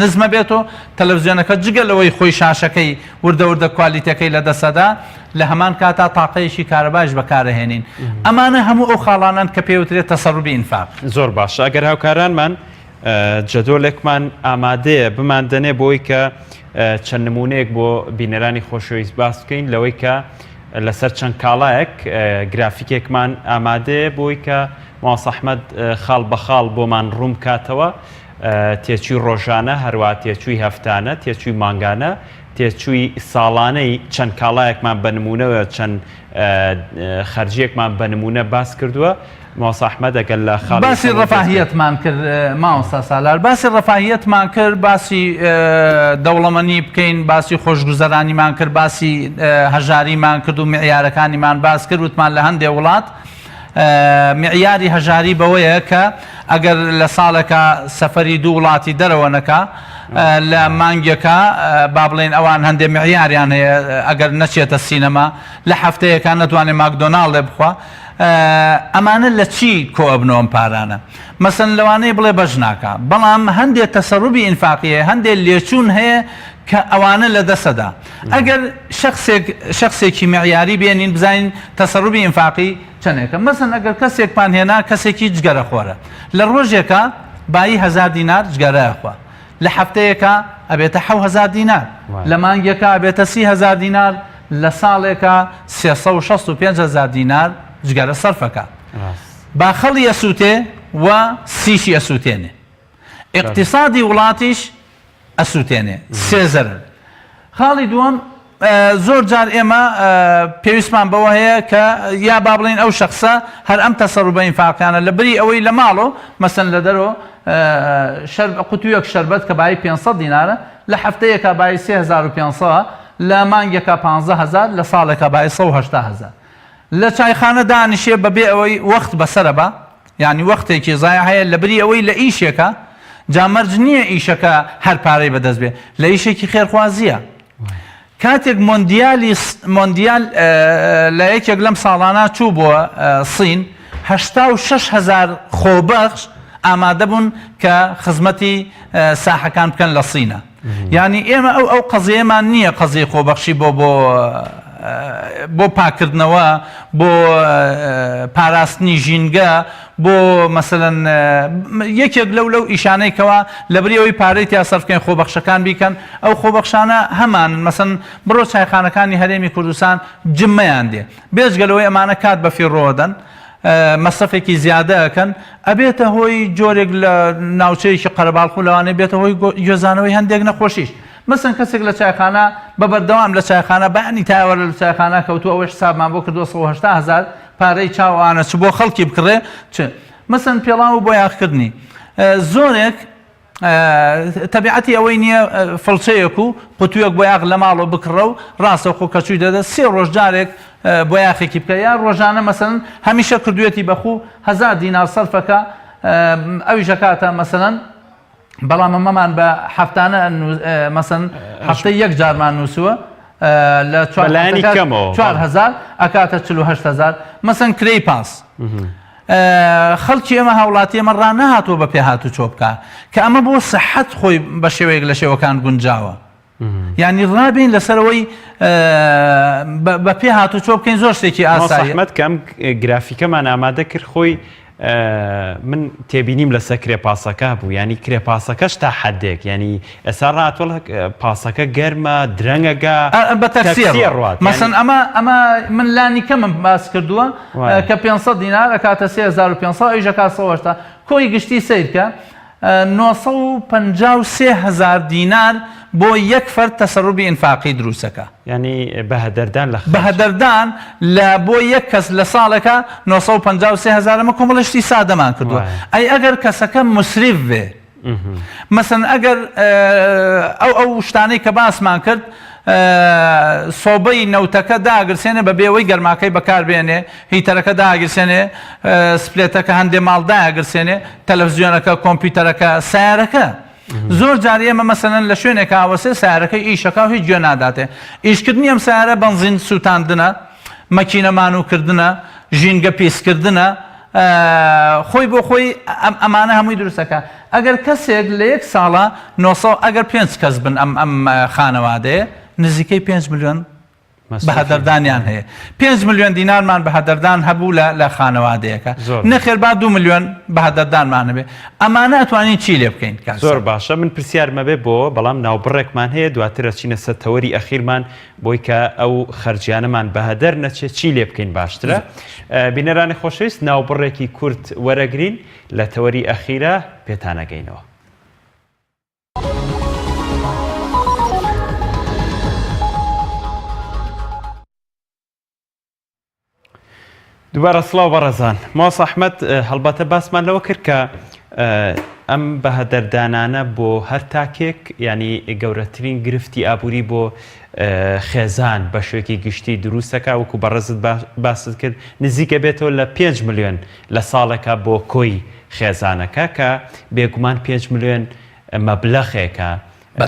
نزمە بێت و تەلەڤزیۆنەکە جگە لەوەی خۆی شاشەکەی وردە وردە کوالیتەکەی لەدەستەدا لە هەمان کاتا تاقەیەکی کارەبایش بەکارەهێنین ئەمانە هەموو ئەو خاڵانەن کە پێوترێت تەسەروبی ئینفاق. زۆر باشە ئەگەر هاوکارانمان جەدۆلێکمان ئامادەیە بماندەنێ بۆی کە چەند نمونەیەک بۆ بینەرانی خۆشەویست باس بکەین لەوەی کە لەسەر چەند کاڵایەک گرافیکێکمان ئامادەیە بۆی کە مامۆستا ئەحمەد خاڵ بە خاڵ بۆمان ڕوون بکاتەوە تێچووی ڕۆژانە هەروە تێچووی هەفتانە تێچووی مانگانە تێچووی ساڵانەی چەند کاڵایەکمان بە نمونەوە چەند خەرجیەکمان بە نمونە باس کردووە مامۆستا ئەحمەد ئەگەر لە خاڵی باسی یەکەمەوە دەست پێ ڕەفاهیەتمان کرد مامۆستا سالار باسی ڕەفاهیەتمان کرد باسی دەوڵەمەنی بکەین باسی خۆشگوزەرانیمان کرد باسی هەژاریمان کرد و معیارەکانیمان باس کرد وتمان لە هەندێ وڵات معیاری هەژاری بەوەیە کە ئەگەر لە ساڵێکا سەفەری دوو وڵاتی دەرەوە نەکا لە مانگێکا با بڵێین ئەوان هەندێ معیاریان هەیە ئەگەر نەچێتە سینەما لە هەفتەیەکا نەتوانێت ماکدۆناڵێ بخوا ئەمانە لە چی کۆ ئەبنەوە ئەم پارانە؟ مەسەلەن لەوانەیە بڵێ بەش ناکا بەڵام هەندێ تەسەروبی ئینفاقی هەیە هەندێ لێچوون هەیە کە ئەوانە لە دەسەدا ئەگەر شەخسێک شەخسێکی معیاری بێنین بزانین تەسەروبی ئینفاقی چەندێکە مەسەن ئەگەر کەسێکمان هێنا کەسێکی جگەرە خۆرە لە ڕۆژێکا بایی هەزار دینار جگەرە ئەخوا لە هەفتەیەکا ئەبێتە 7000 دینار لە مانگێکا ئەبێتە 30000 دینار لە ساڵێکا 365 هەزار دینار جگەرە سەرفەکا باخەڵی ئەسووتێ و سیشی ئەسووتێنێ ئیقتیسادی وڵاتیش ئەسووتێنێ سێ زەرەر خاڵی دووەم زۆر جار ئێمە پێویستمان بەوە هەیە کە یا با بڵێین ئەو شەخسە هەر ئەم تەسەروبە ئینفاقیانە لە بری ئەوەی لە ماڵۆ مەسەن لە دەرۆ قوتوویەک شەربەت کە بایی 500 دینارە لە هەفتەیەکا بایی 3500 لە مانگێکا 15000 لە ساڵێکا بایی 180000 لە چایخانە دانیشێ بەبێ ئەوەی وەخت بەسەرە با یانی وەختێکی زایع هەیە لەبری ئەوەی لە ئیشێکە جا مەرج نییە ئیشەکە هەر پارەی بەدەست بێ لە ئیشێکی خێرخوازیە کاتێک مۆندیالی مۆندیال لە یەکێک لەم ساڵانە چوو بۆ سین 86 هەزار خۆبەخش ئامادە بوون کە خزمەتی ساحەکان بکەن لە سینە یانی ئێمە ئەو ئەو قەزیەمان نییە قەزیەی خۆبەخشی بۆ بۆ بۆ پاکردنەوە بۆ پاراستنی ژینگە بۆ مەسەلەن یەکێک لەو لەو ئیشانەی کەوا لەبری ئەوەی پارەی تیا سەرف بکەین خۆبەخشەکان بیکەن ئەو خۆبەخشانە هەمانن مەسەن بڕۆ چایخانەکانی هەرێمی کوردستان جمەیان دێ بێجگە لەوەی ئەمانە کات بەفیڕۆ دەن مەسرەفێکی زیادە ئەکەن ئەبێتە هۆی جۆرێک لە ناوچەیەکی قەرەباڵخ و لەوانەیە بێتە هۆی گوێزانەوەی هەندێک نەخۆشیش مەسەن کەسێک لە چایخانە بە بەردەوام لە چایخانە بەیانی تا ئێوارە لە چایخانە کەوتووە ئەوەی حسابمان بۆ کردووە 180 هەزار پارەی چا و ئەوانە چ بۆ خەڵکی بکڕێ چ مەسەن پێڵاو و بۆیاخکردنی زۆرێک تەبیعەتی ئەوەی نییە فڵچەیەک و قوتوویەک بۆیاخ لە ماڵەوە بکڕە و ڕاستەوخۆ کە چووی دەدە سێ ڕۆژ جارێک بۆیاخێکی بکە یا ڕۆژانە مەسەلەن هەمیشە کردوێتی بەخوو هەزار دینار سەرفەکە ئەویش ئەکاتە مەسەلەن بەڵام ئەمەمان بە هەفتانە مەسەن هەفتەی یەک جارمان نووسووە لە چوار بەلایەنی کەمەوە 4000 ئەکاتە 48000 مەسەن کرێی پاس خەڵکی ئێمە هاوڵاتی ئێمە ڕانەهاتووە بە پێ هاتوچۆ بکا کە ئەمە بۆ سەحەت خۆی بە شێوەیەک لە شێوەکان گونجاوە یعنی ڕابین لەسەرەوەی بە پێ هاتوچۆ بکەین زۆر شتێکی ئاسایی ئەحمەد کەم گرافیکەمان ئامادە کرد خۆی من تێبینیم لەسەر کرێ پاسەکە بوو ینی کرێ پاسەکەش تا حدێک ینی ئێستا ڕاتوە پاسەکە گەرمە درەنگەگە بە تەکسیە ڕات مەسەن ئەمە ئەمە من لانی کەمم باس کردووە کە 500 دینار ئەکاتە 3500 ئەویش ئەکات 180 کۆی گشتی سەیر کە 953 هەزار دینار بۆ یەک فەرد تەسەروبی ئینفاقی دروستەکە. یانی بەهەدەردان لە خەرج. بەهەدەردان لە بۆ یەک کەس لە ساڵێکا 953 هەزار ئەمە کۆمەڵێ شتی سادەمان کردووە ئەی ئەگەر کەسەکە موسریف بێ. مەسەن ئەگەر ئەو ئەو شتانەی کە باسمان کرد سۆبەی نەوتەکە داگرسێنێ بە بێوەی گەرماکەی بەکاربێنێ هیتەرەکە داگرسێنێ سپلێتەکە هەندێ ماڵ داگرسێنێ تەلەفزیۆنەکە کۆمپیوتەرەکە سیارەکە زۆر جار ئێمە مەسەلەن لە شوێنێکا ئەوەسێ سەیارەکەی ئیشەکا و هیچ گوێ ناداتێ ئیشکردنی ئەم سەیارە بەنزین سووتاندنە مەکینە مانوو کردنە ژینگە پیسکردنە خۆی بۆ خۆی ئەمانە هەمووی دروستەکە ئەگەر کەسێک لە یەک ساڵە 900 ئەگەر پێنج کەس بن ئەم ئەم خانەوادەیە نزیکەی 5 میلیۆن بەهەدەردانیان هەیە. پێنج ملیۆن دینارمان بەهەدەردان هەبوو لە لە خانەوادەیەکە. نەخێر با دوو ملیۆن بەهەدەردانمان هەبێ. ئەمانە ئەتوانین چی لێ بکەین کاک زۆر باشە من پرسیارم ئەبێ بۆ بەڵام ناوبڕێکمان هەیە دواتر ئەچینە سەر تەوەری ئەخیرمان بۆی کە ئەو خەرجیانەمان بەهەدەر نەچێت چی لێ بکەین باشترە بینەرانی خۆشەویست ناوبڕێکی کورت وەرەگرین لە تەوەری ئەخیرا پێتانەگەینەوە. دووبارە سڵاو بەڕێزان ماس ئەحمد هەڵبەتە باسمان لەوە کرد کە ئەم بەهەدەردانانە بۆ هەر تاکێک ینی گەورەترین گرفتی ئابووری بۆ خێزان بە شوێکی گشتی دروستەکە وەکو بەڕێزت باست کرد نزیکە بێتەوە لە 5 میلیۆن لە ساڵێکە بۆ کۆی خێزانەکە کە بێگومان 5 میلیۆن مەبلەغێکە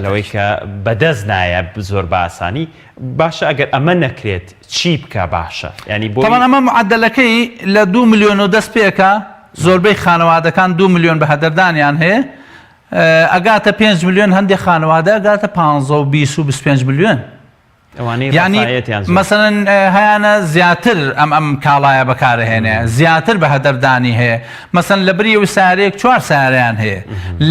لەوەی کە بەدەست نایە زۆر بە ئاسانی باشە ئەگەر ئەمە نەکرێت چی بکە باشە ینی بۆ تەبعەن ئەمە معەدەلەکەی لە دوو ملیۆن و دەست پێکا زۆربەی خانەوادەکان دوو ملیۆن بە هەدەردانیان هەیە ئەگاتە پێنج ملیۆن هەندێک خانەوادە ئەگاتە پانزە و 20 و 25 ملیۆن ئەوانەی یانی ڕەفایەتیان زۆر. مەسەلەن هەیانە زیاتر ئەم ئەم کاڵایە بەکارەهێنێ زیاتر بە هەدەردانی هەیە مەسەن لە بری ئەو سارێک چوار سارەیان هەیە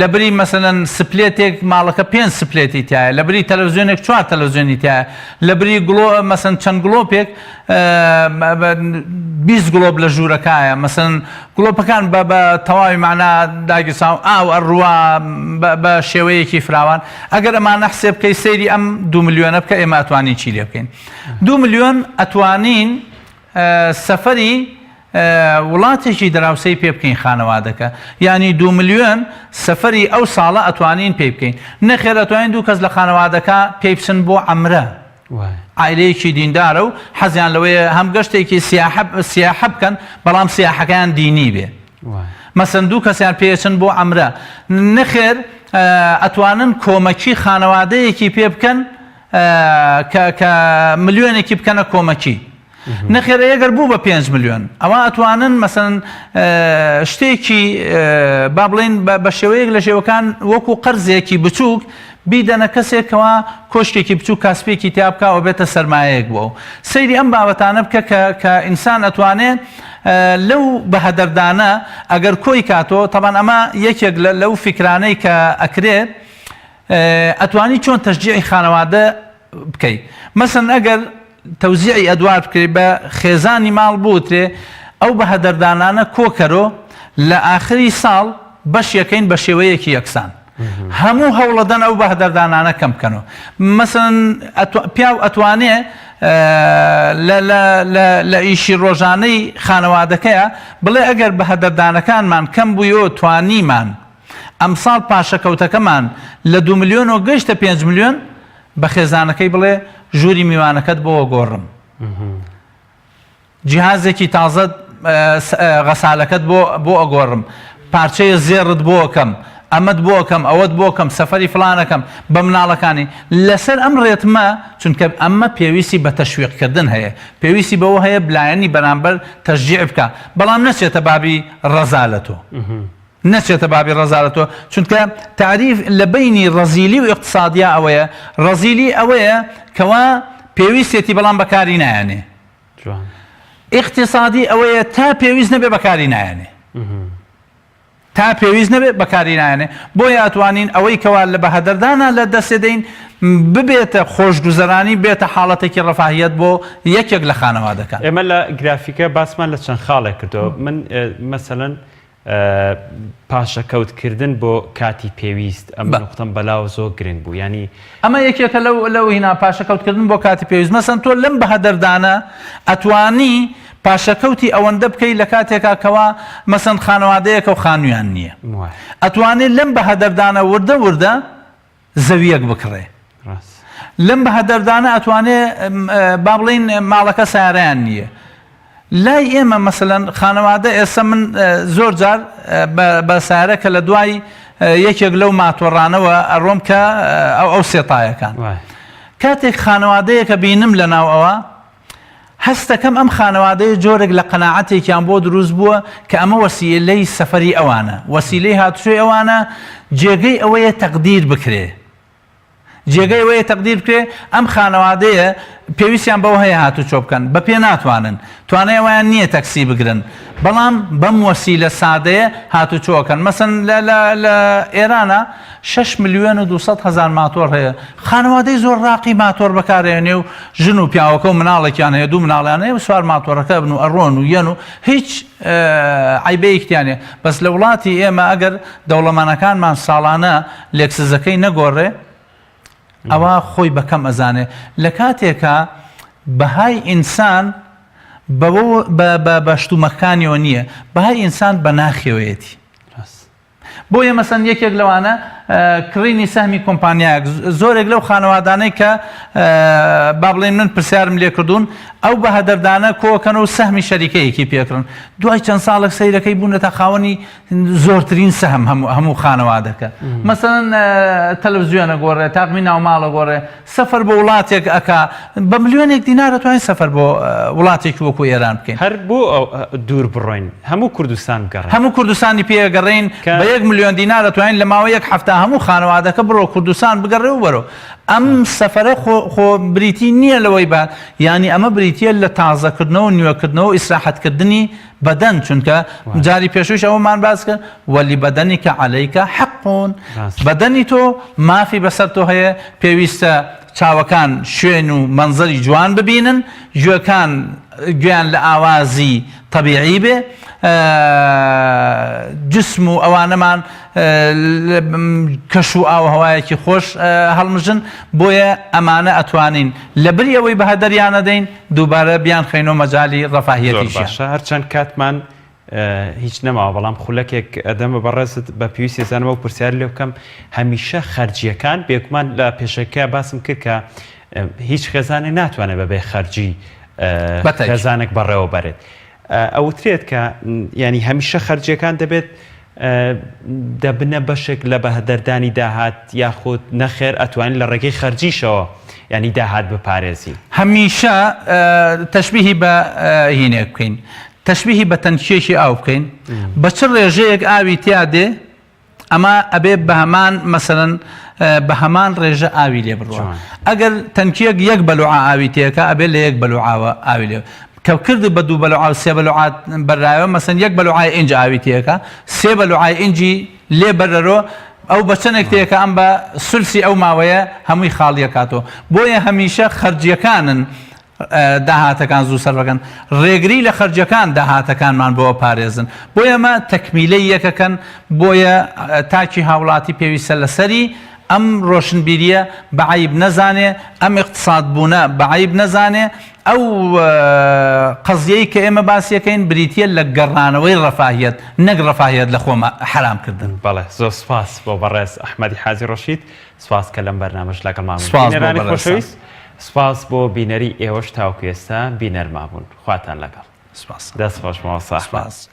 لە بری مەسەلەن سپلێتێک ماڵەکە پێنج سپلێتی تایە لە بری تەلەڤزیۆنێک چوار تەلەڤزیۆنی تایە لە بری گڵۆ مەسەن چەند گڵۆپێک 20 گڵۆپ لە ژوورەکایە مەسەن گڵۆپەکان بە بە تەواوی مەعنا داگیرساون ئاو ئەڕوا بە بە شێوەیەکی فراوان ئەگەر ئەمانە حسێب بکەی سەیری ئەم دوو ملیۆنە بکە ئێمە ئەتوانین چی لێ بکەین دوو ملیۆن ئەتوانین سەفەری وڵاتێکی دراوسەی پێ بکەین خانەوادەکە یعنی دوو ملیۆن سەفەری ئەو ساڵە ئەتوانین پێی بکەین نەخێر ئەتوانین دوو کەس لە خانەوادەکە پێی بچن بۆ عەمرە عایلەیەکی دیندارە و حەزیان لەوەیە هەم گەشتێکی سیاحە بکەن بەڵام سیاحەکەیان دینی بێ مەسەن دوو کەسیان پێچن بۆ عەمرە نەخێر ئەتوانن کۆمەکی خانەوادەیەکی پێ بکەن کە ملیۆنێکی بکەنە کۆمەکی نەخێر ئەگەر بوو بە پێنج ملیۆن ئەوا ئەتوانن مەسەن شتێکی با بڵێین بە شێوەیەک لە شێوەکان وەکو قەرزێکی بچووک بیدەنە کەسێکەوە کۆشکێکی بچوو کاسپێکی تیا بکە و بێتە سەرمایەیەک بۆ ئەو سەیری ئەم بابەتانە بکە کە کە ئینسان ئەتوانێ لەو بەهەدەردانە ئەگەر کۆی کاتۆ تەبان ئەمە یەکێک لەو فیکرانەی کە ئەکرێ ئەتوانی چۆن تەشجیعی خانەوادە بکەی مەسەن ئەگەر تەوزیعی ئەدوار بکرێ بە خێزانی ماڵ بوترێ ئەو بەهەدەردانانە کۆکەرۆ لە ئاخری ساڵ بەشیەکەین بە شێوەیەکی یەکسان هەموو هەوڵەدەن ئەو بەهەدەردانانە کەم بکەنەوە مەسەن پیاو ئەتوانێ لە ئیشی ڕۆژانەی خانەوادەکەیە بڵێ ئەگەر بەهەدەردانەکانمان کەم بوویەوە توانیمان ئەمساڵ پاشەکەوتەکەمان لە دوو ملیۆنەوە گەیشتە پێنج ملیۆن، بە خێزانەکەی بڵێ ژووری میوانەکەت بۆ گۆڕم، جیهازێکی تازەت غەسالەکەت بۆ بۆ ئەگۆڕم، پارچەیە زێڕت بۆ ئەکەم، ئەمەت بۆ ئەکەم، ئەوەت بۆ ئەکەم، سەفەری فڵان ئەکەم، بە مناڵەکانی لەسەر ئەم ڕێتمە، چونکە ئەمە پێویستی بە تەشویقکردن هەیە، پێویستی بەوە هەیە لایەنی بەرامبەر تەشجیع بکا، بەڵام نەچێتە بابی ڕەزالەت و. نەچێتە بابی ڕەزالەتەوە چونکە تەعریف لە بەینی ڕەزیلی و ئیقتسادیا ئەوەیە ڕەزیلی ئەوەیە کەوا پێویستێتی بەڵام بەکاری نایەنێ ئیقتسادی ئەوەیە تا پێویست نەبێ بەکاری نایەنێ تا پێویست نەبێ بەکاری نایەنێ بۆیە ئەتوانین ئەوەی کەوا لە بەهەدەردانە لە دەستێ دەین ببێتە خۆشگوزەرانی بێتە حاڵەتێکی ڕەفاهیەت بۆ یەکێک لە خانەوادەکان. ئێمە لە گرافیکە باسمان لە چەند خاڵێک کردەوە من مەسەلەن پاشەکەوت کردن بۆ کاتی پێویست ئەم نوقتەم بەلاوە زۆر گرنگ بوو یانی. ئەمە یەکێکە لەو لەو هینا پاشەکەوت کردن بۆ کاتی پێویست مەسەن تۆ لەم بەهەدەردانە ئەتوانی. پاشەکەوتی ئەوەندە بکەی لە کاتێکا کەوا مەسەن خانەوادەیەکە و خانوویان نییە ئەتوانێ لەم بەهەدەردانە وردە وردە زەویەک بکڕێ لەم بەهەدەردانە ئەتوانێ با بڵین ماڵەکە سارەیان نییە لای ئێمە مەسەلەن خانەوادە ئێستا من زۆر جار بە سارە کە لە دوای یەکێک لەو ماتۆڕانەوە ئەڕۆم کە ئەو ئەو سێتایەکان کاتێک خانەوادەیەکە بینم لە ناو ئەوە هەستەکەم ئەم خانەوادەیە جۆرێک لە قەناعەتێکیان بۆ دروست بووە کە ئەمە وەسیلەی سەفەری ئەوانە، وەسیلەی هاتوچۆی ئەوانە، جێگەی ئەوەیە تەقدیر بکرێ. جێگەی ئەوەیە تەقدیر بکرێ ئەم خانەوادەیە پێویستیان بەوە هەیە هاتوچۆ بکەن، بە پێ ناتوانن، توانای ئەوەیان نییە تەکسی بگرن، بەڵام بەم وەسیلە سادەیە هاتوچۆ ئەکەن. مەسەن لە لە لە ئێرانا شەش ملیۆن و 200 هەزار ماتۆر هەیە، خانەوادەی زۆر ڕاقی ماتۆر بەکارئەهێنێ و ژن و پیاوەکە و مناڵێکیان هەیە دوو مناڵیان هەیە و سوار ماتۆڕەکە ئەبن و ئەڕۆن و یەن و هیچ عەیبەیەکی تیا نیە بەس لە وڵاتی ئێمە ئەگەر دەوڵەمەنەکانمان ساڵانە لێکسزەکەی نەگۆڕێ ئەوە خۆی بەکەم ئەزانێ لە کاتێکا بەهای ئینسان بەوە بە شتومەکانیەوە نییە بەهای ئینسان بە ناخیەوەیەتی. بۆیە مەسەن یەکێک لەوانە کڕینی سەهمی کۆمپانیایەک زۆرێک لەو خانەوادانەی کە با بڵێن من پرسیارم لێکردوون ئەو بەهەدەردانە کۆکەن و سەهمی شەریکەیەکی پێکڕن دوای چەند ساڵێک سەیرەکەی بوونەتە خاوەنی زۆرترین سەهم هەموو هەموو خانەوادەکە مەسەن تەلەڤزیۆنە گۆڕێ تاقمی ناوماڵە گۆڕێ سەفەر بۆ وڵاتێک ئەکا بە ملیۆنێک دینار ئەتوانین سەفەر بۆ وڵاتێکی وەکو ئێران بکەین. هەر بۆ دوور بڕۆین هەموو کوردستان بگەڕێین. هەموو کوردستانی پێ ئەگەڕێین بە یەک ملیۆن دینار ئەتوانین لە ماوەی یەک هەفتە هەموو خانەوادەکە بڕۆ کوردستان بگەڕێ و بەرۆ. ئەم سەفەرە خۆ خۆ بریتی نییە لەوەی بە یانی ئەمە بریتییە لە تازەکردنەوە و نوێکردنەوە و ئیسراحەتکردنی بەدەن چونکە جاری پێشوویش ئەوەمان باس کرد ولبدنک علیک حق بەدەنی تۆ مافی بەسەر تۆ هەیە پێویستە چاوەکان شوێن و مەنزەری جوان ببینن گوێکان گوێیان لە ئاوازی تەبیعی بێ جسم و ئەوانەمان کەش و ئاوهەوایەکی خۆش هەڵمژن بۆیە ئەمانە ئەتوانین لەبری ئەوەی بەهەدەریانەدەین دووبارە بیانخەینۆ مەجالی ڕەفاهیەتی ژیان. زۆر باشە هەرچەند کاتمان هیچ نەماوە بەڵام خولەکێک ئەدەم بە بەڕێزت بە پێویستی ئەزانم ئەو پرسیارە لێ بکەم هەمیشە خەرجیەکان بێگومان لە پێشەکە باسم کرد کە هیچ خێزانێک ناتوانێت بەبێ خەرجی خێزانێک بەڕێوە بەرێت ئەوترێت کە ینی هەمیشە خەرجیەکان دەبێت دەبنە بەشێک لە بەهەدەردانی داهات یاخود نەخێر ئەتوانین لە ڕێگەی خەرجیشەوە یانی داهات بپارێزین؟ هەمیشە تەشبیهی بە هینێک بکەین تەشبیهی بە تەنکیەکی ئاو بکەین بە چ ڕێژەیەک ئاوی تیا دێ ئەمە ئەبێ بە هەمان مەسەلەن بە هەمان ڕێژە ئاوی لێ بڕوا ئەگەر تەنکیەک یەک بەلوعە ئاوی تێکا ئەبێ لە یەک بەلوعاوە ئاوی لێ کە کرد بە دوو بەلوعا و سێ بەلوعا بەرایەوە مەسەن یەک بەلوعای ئینج ئاوی تێکا سێ بەلوعای ئینجی لێ بەرەرۆ ئەو بە چەندێک تێکە ئەم بە سولسی ئەو ماوەیە هەمووی خاڵیەکاتەوە بۆیە هەمیشە خەرجیەکانن داهاتەکان زوو سەرفەکەن ڕێگری لە خەرجەکان داهاتەکانمان بۆ پارێزن بۆیە ئەمە تەکمیلەی یەکەکەن بۆیە تاکی هاوڵاتی پێویستە لەسەری ئەم ڕۆشنبیریە بە عەیب نەزانێ ئەم ئیقتساد بوونە بە عەیب نەزانێ ئەو قەزیەی کە ئێمە باسیەکەین بریتیە لە گەڕانەوەی ڕەفاهیەت نەک ڕەفاهیەت لە خۆمە حەرام کردن. بەڵێ زۆر سوپاس بۆ بەڕێز ئەحمەدی حاجی ڕەشید سوپاس کە لەم بەرنامەش لەگەڵمان بوون. سوپاس بۆ بینەرانی بەڕێزتان. خۆشەویست سوپاس بۆ بینەری ئێوەش تاوەکو ئێستا بینەرمان بوون. خواتان لەگەڵ. سوپاس. دەست خۆش مامۆستا ئەحمەد. سوپاس.